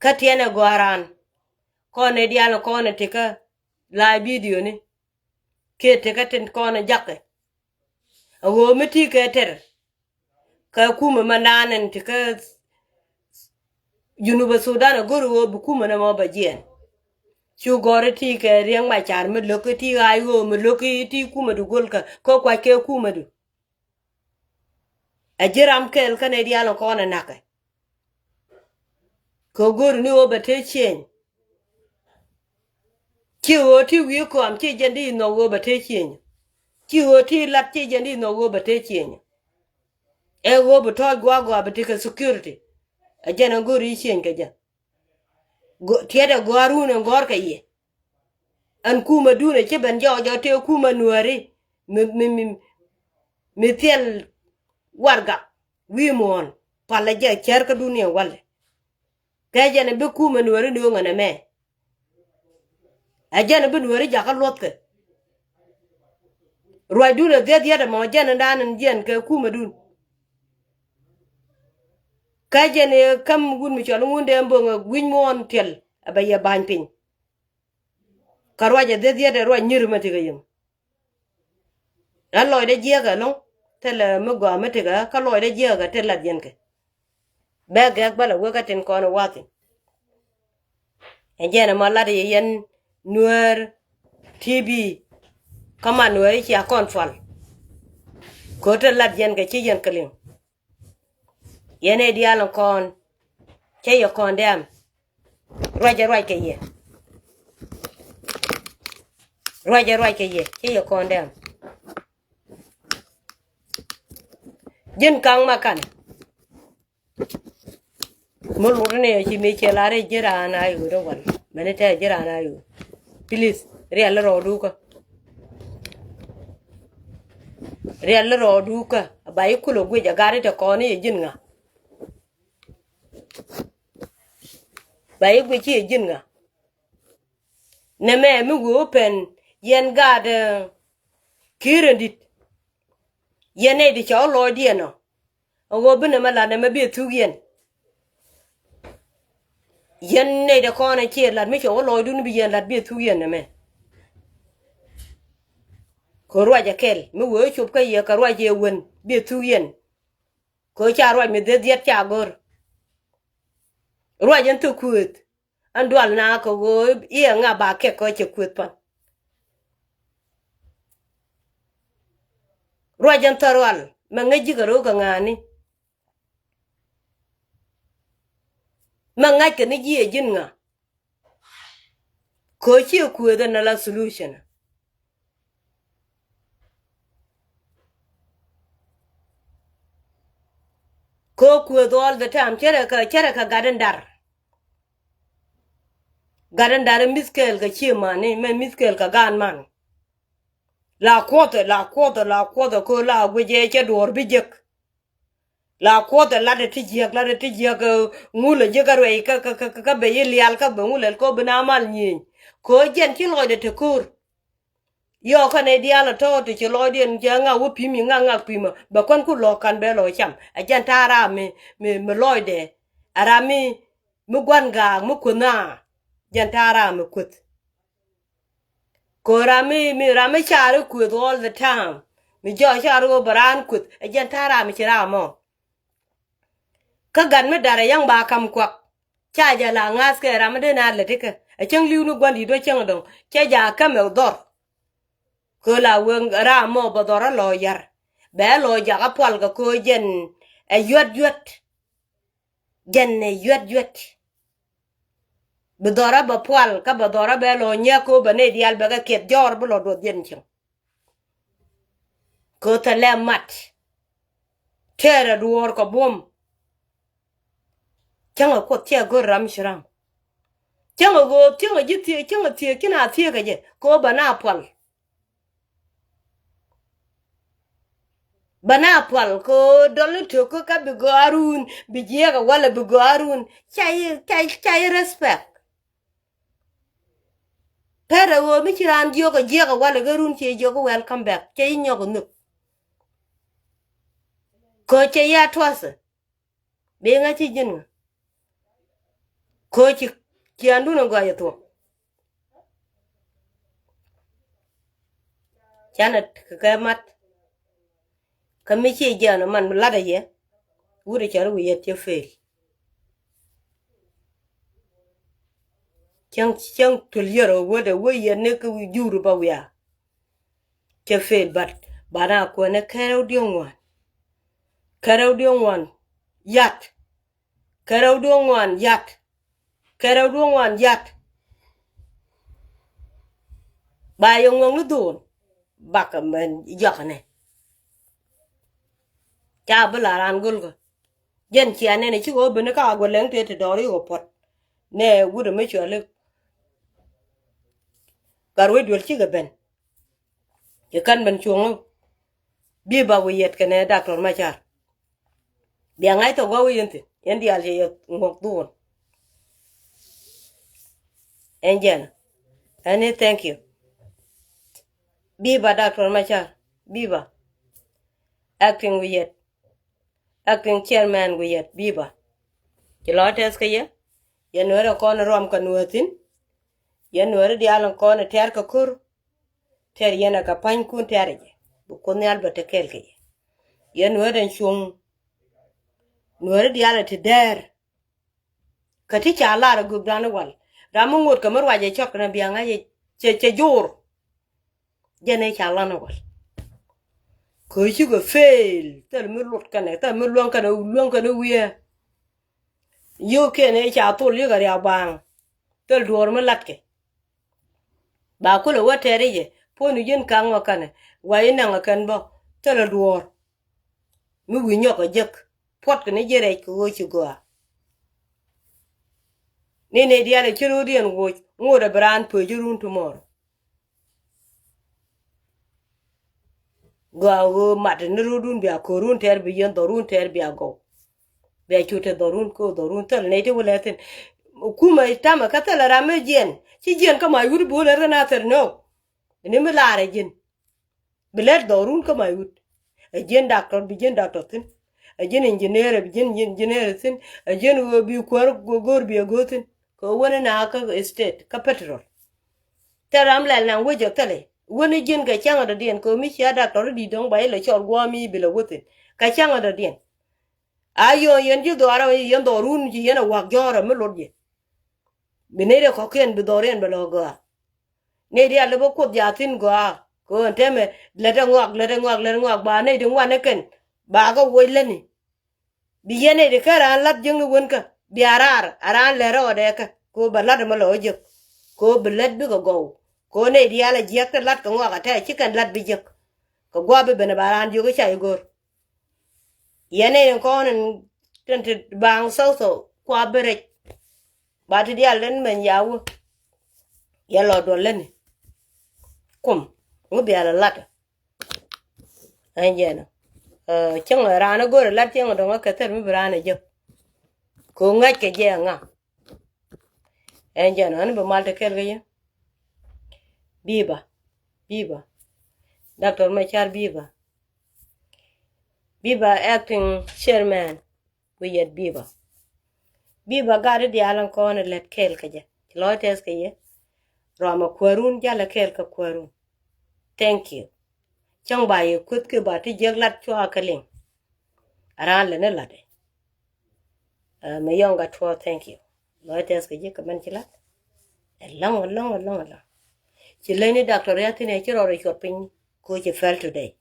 Kä tiɛn ɛ gɔaa raan. Kɔn ɛ diaal kɔn ɛ tekä live video ni. Kiɛ tekä tin kɔn ɛ jakä. A ɣöö mi ti kɛ tɛr. Kɛ kumɛ mandan ɛn ti kä Junubä Sudan a go̱r ɣöö bi kumɛ nɛ mɔ bɛ jiɛn. Cu gɔ̱r i̱ ti kɛ Riɛk Macar mi lo̱k i̱ ti ɣaac ɣöö mi lo̱k i̱ ti kumɛdu go̱lkä kä kuac kɛ kumɛdu. Ɛ ji̱ ram kɛl kä nɛy diaal in kɔn ɛ na̱kɛ. Kɛ go̱o̱ri ni ɣöö bɛ te ciëny. Ci ɣöö ti wi̱i̱ kɔam ci jɛn di nhɔk ɣöö bɛ te ciëny. Ci ɣöö ti lat ci jɛn di nhɔk ɣöö bɛ te ciëny. Ɛ ɣöö bi tɔ̱ɔ̱c gua̱a̱ gua̱a̱ bi tekɛ security. Ɛ jɛn ɛn go̱o̱ri ciëny kɛ jɛ. Go-, tiɛtɛ gɔ̱a̱r wun ɛn gɔ̱a̱r kɛ yɛ. Ɛn kumɛ duun ɛ ci ben jɔɔk jɔɔk tëë kumɛ nuääri mi, mi, mi, mi thil warɛgak wi̱i̱ muɔ̱ɔ̱n palɛ jɛ cär kä duun ni ɛ walɛ. Kɛ jɛn ɛ bi kumɛ nuääri ni ɣöŋɛ nɛmɛ. Ɛ jɛn ɛ bi nuääri jakä luɔ̱thkɛ. Ruacdun ɛ dhieth yɛt ɛmɔ jɛn ɛ dan ɛn jiɛn kɛ kumɛ duun. Kä jɛn ɛ käm wun mi cɔl ŋun dee bo̱ŋ ɛ wi̱c muɔ̱ɔ̱n tiɛl ɛ bɛ yɛ ba̱ny piny. Kä ruac ɛ dhieth yɛt ɛ ruac nyir mɛ tekɛ yem. Ɛ lɔcdɛ jiɛkɛ ɛlɔ̱ŋ thilɛ mi gɔaa mi tekɛ kä lɔcdɛ jiɛkɛ kɛ ti lat yɛn kɛ. Bɛ gɛk bä lɛ wek kä tin kɔn ɛ wathin. Ɛ jɛn ɛmɔ lat yɛ yɛn Nuäär T V. Kä man Nuäär i̱ cia kɔn pual. Ko̱ ti lat yɛn kɛ ci yɛn kɛ liŋ. Yɛn ɛ diaal in kɔn cä yɛ kɔn dɛm. Ruacɛ ruac kɛ yɛ. Ruacɛ ruac kɛ yɛ cä yɛ kɔn dɛm. Ji̱n ka̱ŋ ma kanɛ. Mi luri ni ci mi cɛ lar i̱ ji̱ raan a yio̱w dee wal mɛni tɛ ji̱ raan a yio̱w. Please riɛl rɔɔdu kä. Riɛl rɔɔdu kä a ba i̱ kulɛ guic a gat i̱ te kɔn i̱ ji̱n ŋa. Ba i̱ guic i̱ ji̱n ŋa. Nɛmɛ mi wee open yɛn gaat ki̱i̱rän di̱t. Yɛn nɛy ti cɛ wä lɔɔcdiɛn ɔ. Ɛ ɣöö bi nɛmɛ lat nɛmɛ bi ɛ thuk yɛn. Yɛn nɛy ti kɔn ɛ ciɛ lat mi cɛ wä lɔɔcdun bi yɛn lat bi ɛ thuk yɛn nɛmɛ. Kɛ ruac ɛ kɛl mi wee cop kä yɛ kɛ ruac ɛ wen bi ɛ thuk yɛn. Kɛ ca ruac mi dheth dhiɛt ca go̱r. Ruac ɛn thok kuëëth. Ɛn dual na kɛ ɣöö iɛ ŋa ba kɛk kɛ cɛ kuëth pan. Ruac ɛn thɔrual mɛ ŋäc ji̱ kɛ ro̱o̱ kɛ ŋa̱a̱ni. Mɛ ŋa̱c kɛ ni ji̱ ɛ ji̱n ŋa. Kɛ ɣöö ciɛ kuëth ɛn ala solution. Kɛ ɣöö kuëth all the time cärɛ kɛ cärɛ kɛ gat in dar. Gat in dar in mith kɛɛl kɛ cië mani mɛ mith kɛɛl kɛ gaan man. La kuɔthɛ la kuɔthɛ la kuɔthɛ kɛ ɣöö la guic ɛ cɛ duɔɔr bi jek. La kuɔthɛ latdɛ ti jiäk latdɛ ti jiäk ŋulɛ jiäk kä ruɛy kä kä kä kä bɛ yi lial kä bɛ ŋulɛ kɛ ɣöö bi na mal nyieny. Kɛ ɣöö jiɛn ci lɔcdɛ te ko̱o̱r. Yɔɔkä nɛy diaal ɛ tɔ̱ ti ci lɔcdiɛn cɛ ŋak wä pi̱i̱m i̱ ŋak ŋak pi̱i̱m ɛ bɛ kuän ku lɔ̱ɔ̱k ka̱n bɛ lɔ̱ɔ̱k cam ɛ jɛn ta̱a̱ ram mi mi mi lɔcdɛ. Ɛ ram mi mi gua̱n gaak mi kuäth na jɛn ta̱a̱ ram mi kuäth. Kɛ ram mi mi ram mi car i̱ kuëth all the time. Mi jɔɔc car i̱ ɣöö bɛ raan kuëth ɛ jɛn ta̱a̱ ram mi ci ram mɔ. Kä gat mi darɛ yäŋ ba ka̱m kuak. Ca jɛ la ŋa̱th kɛ ram mi dee na lät ikä ɛ cäŋ li̱w ni gua̱n di̱t wä cäŋ dɔ̱ŋ cɛ ja kämɛ dhɔr. Kɛ la wee ram mɔ bɛ dhɔr a lɔ yar bɛ lɔ jakä pual kɛ kɛ jɛn ɛ yuät yuät. Jɛn ɛ yuät yuät. Bi dhɔrä bɛ pual kä bɛ dhɔrä bɛ lɔ nyɛk ko̱ bɛ nɛy diaal bɛ kɛ kiɛth jɔɔr bi lɔ duɔth jɛn cieŋ. Ko̱ thilɛ mat. Tɛɛrɛ duɔɔr kɛ buɔ̱m. Cäŋɛ kuoth cɛ go̱r ram ci ram. Cäŋɛ ɣöö cäŋɛ ji̱ thiee cäŋɛ thiee ci na thiee kɛ jɛ ko̱ bɛ na pual. Bä na pual kɛ ɣöö dɔl ni tök kä bi gɔaa run bi jiɛɛk ɛ walɛ bi gɔaa run. Ca yi ca yi ca yi respect. Pɛrɛ ɣöö mi ci raan jiök ɛ jiɛɛk ɛ walɛ kä run ciɛ jiök ɛ welcome back ca yi nyɔk ɛ nhök. Kɛ ɣöö ca yi a trust. Bi ŋa̱c ci ji̱n ŋa. Koci ciandun a gɔac a thuɔ̱k. Canɛ kɛ mat. Kä mi ci jiɛn a man mi lat a yɛ. Wut a cɔr wi̱i̱ yɛ tiɛ fail. Cäŋ, cäŋ tuɔl yɛr ɔ wä dee wä yɛn ni kä jur ba wiaa. Cɛ fail, but banɛ kuɛnɛ kɛrɛw diɔŋ wan. Kɛrɛw diɔŋ wan yat. Kɛrɛw duɔ̱ŋ ŋuan yat. Kɛrɛw duɔ̱ŋ ŋuan yat. Ba yɛ ŋuɔ̱ŋ ni dhuun. Bakɛ mɛn jɔaknɛ. Ca bi la raan go̱lkä. Jɛn cia nɛn ci ɣöö ben ni ka guɛ lɛŋ tëë ti dɔɔr i̱ ɣöö puɔ̱t. Nɛ wut ɛmɛ cuali. Gat wec duel cikɛ ben. Ci kän ben cuɔ̱ŋ. Bi ba wi̱i̱ yɛt kɛnɛ Doctor Machar. Bia ŋa̱c thok gɔw yɛn thi̱n, yɛn diaal cɛ yɛ ŋuɔk dhuun. Ɛn jɛn ɛn ni thank you. Biba Doctor Machar, biba. Acting wi̱i̱ yɛt. Acting chairman wi̱i̱ yɛt, biba. Ci lɔ tɛth kä yɛ. Yɛn nuɛrɛ kɔn ruam kä nuɛ thi̱n. Yɛn nuɛrɛ diaal kɔn tɛr kä ko̱r. Tɛr yɛn a kɛ pa̱nykun tɛr jɛ bi Kuoth Nhial bɛ te kɛɛl kɛ yɛ. Yɛn nuɛɛdɛ cuŋ. Nuɛɛri diaal a ti dɛɛr. Kä ti ca lar a gup dan wal. Ram mi ŋot kɛ mi ruac ɛ cɔk kɛ na biaŋ a cɛ, cɛ jor. Jɛn ɛ ca lan wal. Kɛ cikɛ fail thil mi lot kɛnɛ, thil mi luäŋ kɛnɛ, luäŋ kɛnɛ wiɛ. Yio̱o̱kiɛn ëë ca thol yikɛ riaw baaŋ. Thil duɔ̱ɔ̱r mi latkɛ. Ba kulɛ wä tɛɛri jɛ puɔ̱n ji̱n kaŋ ɔ kanɛ wa inɛŋ ɛ kɛn bä. Thil ɛ duɔ̱ɔ̱r mi wi̱i̱ nyɔk ɛ jek. Puɔ̱tkɛ ni ji̱ rɛc kɛ ɣöö ci gɔaa. Ni nɛy diaal ɛ ci ro̱o̱diɛn woc ŋot ɛ bi raan pöc ji̱ run tomorrow. Gɔaa ɣöö mat ni rotdun bia ko̱run tɛɛr bi yɛn dhɔrun tɛɛr bia gɔw. Bia cu te dhɔrun ko̱r dhɔrun thil nɛy ti wä lɛ thi̱n. Kumɛ tamɛ kä thil ram mi jiɛn ci jiɛn kä mac wut bi wä lɛ rin a thil nɔɔk. Ni mi laarɛ ji̱n bi lɛt dhɔrun kä mac wut. Ɛ jiɛn doctor bi jiɛn doctor thi̱n. Ɛ jiɛn engineer bi jiɛn engineer thi̱n. Ɛ jiɛn ɣöö bi kuäär go̱o̱r bi ɛ go̱o̱r thi̱n. Kɛ wen na kä state kä petrol. Thil ram lɛl naŋ wec ɛ thilɛ wen ji̱n kɛ cäŋ dɔ̱diɛn kɛ mi cia doctor di dɔ̱ŋ ba ilɛ cɔl guɔ̱ɔ̱m i̱ bilɛ wethin kɛ cäŋ dɔ̱diɛn. A yɔ̱ɔ̱ŋ yɛn ji̱ dhɔaarä yɛn dhɔrun ci yɛn a wa̱k jɔ̱ɔ̱rä mi lot jɛ. Bi nɛy dee kɔ̱kiɛn bi dhɔriɛn bɛ lɔ gɔaa. Nɛy diaal lɛ bä Kuoth jathin gɔaa kɛ ɣöö ɛn tɛmɛ lät ɛ ŋɔak lät ɛ ŋɔak lät ɛ ŋɔak ba nɛy di ŋuan ɛ kɛn ba kɛ woc lätni. Bi yɛn nɛy ti kä raan la̱t jiäkni wenkä bia raar a raan lɛr rɔɔdɛ kä kɛ ɣöö bɛ la̱t ɛmɛ lɔ ɣä jiäk. Kɛ ɣöö bi lät bikɛ gɔw kɛ ɣöö nɛy diaal a jiäk ti la̱t kɛ ŋɔak a tɛ̈ ci kɛn la̱t bi jiäk. Kɛ gua̱a̱p bi ben ɛ ba raan jiök i̱ ca i̱ go̱r. Yɛn nɛy in kɔn in tin ti baaŋ thɔw thɔw kua bi rɛc. Ba ti diaal den mɛn ya wä. Yɛ lɔ duɔl lätni. Kum ŋu bia lɛ la̱t. Ɛn jɛn ɔ cäŋ ɛ raan ɛ go̱r ɛ lat cäŋ ɛ dɔ̱ŋ ɛ kɛ thil mi bi raan ɛ jek. Kɛ ɣöö ŋäc kɛ jɛ ɛ ŋa. Ɛn jɛn ɔ ɛn bi mal te kɛl kɛ yɛ. Biba, biba. Doctor Machar biba. Biba acting chairman. Wi̱i̱ yɛt biba. Biba gat i̱ diaal ɛn kɔn ɛ lät kɛɛl kɛ jɛ ci lɔc tɛth kɛ yɛ. Ruamɛ kuäärun jalɛ kɛɛl kɛ kuäärun. Thank you. Cäŋ ba yɛ kueth ki ba ti jiäk lat cua kɛ liŋ. A raan lɛ ni lat ɛ. Mɛ yɔŋ gat tuɔɔk thank you. Lɔc tɛth kɛ ji̱ kɛ mɛn ci lat. Ɛlɔ̱ŋ ɛlɔ̱ŋ ɛlɔ̱ŋ ɛlɔ̱ŋ. Ci leny ni doctor ya thin ɛ ci rɔɔd ɛ cuɔt piny. Ko ci fɛl today.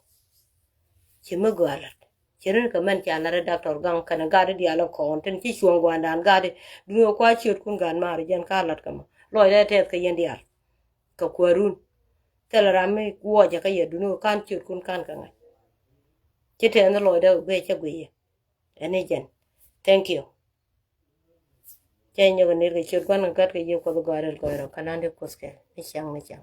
Ci mi gɔaa lat. Ci rin kɛ mɛn ca lat ɛ doctor gaŋ kɛnɛ gat i̱ diaal in kɔn tin ci cuɔ̱ŋ gua̱ndan gat i̱ duŋ ɛ kua ciötkun gat maar jɛn ka lat kɛ mɔ lɔcdɛ tɛth kɛ yɛn diaal. Kɛ kuäärun. Thilɛ ram mi wuɔcɛ kä yɛ duŋ ɛ kan ciötkun kan kɛ ŋa̱c. Ci tɛth ni lɔcdɛ ɛ guiɛ cɛ guiɛ yɛ. Ɛn i̱ jɛn. Thank you. Cɛ nyɔk ɛ nir kɛ ciöt gua̱n kɛ gat kɛ yɛ Kuoth gɔaa rɛl gɔaa rɔ kɛ nan di Kuoth kɛ ni cäŋ ni cäŋ.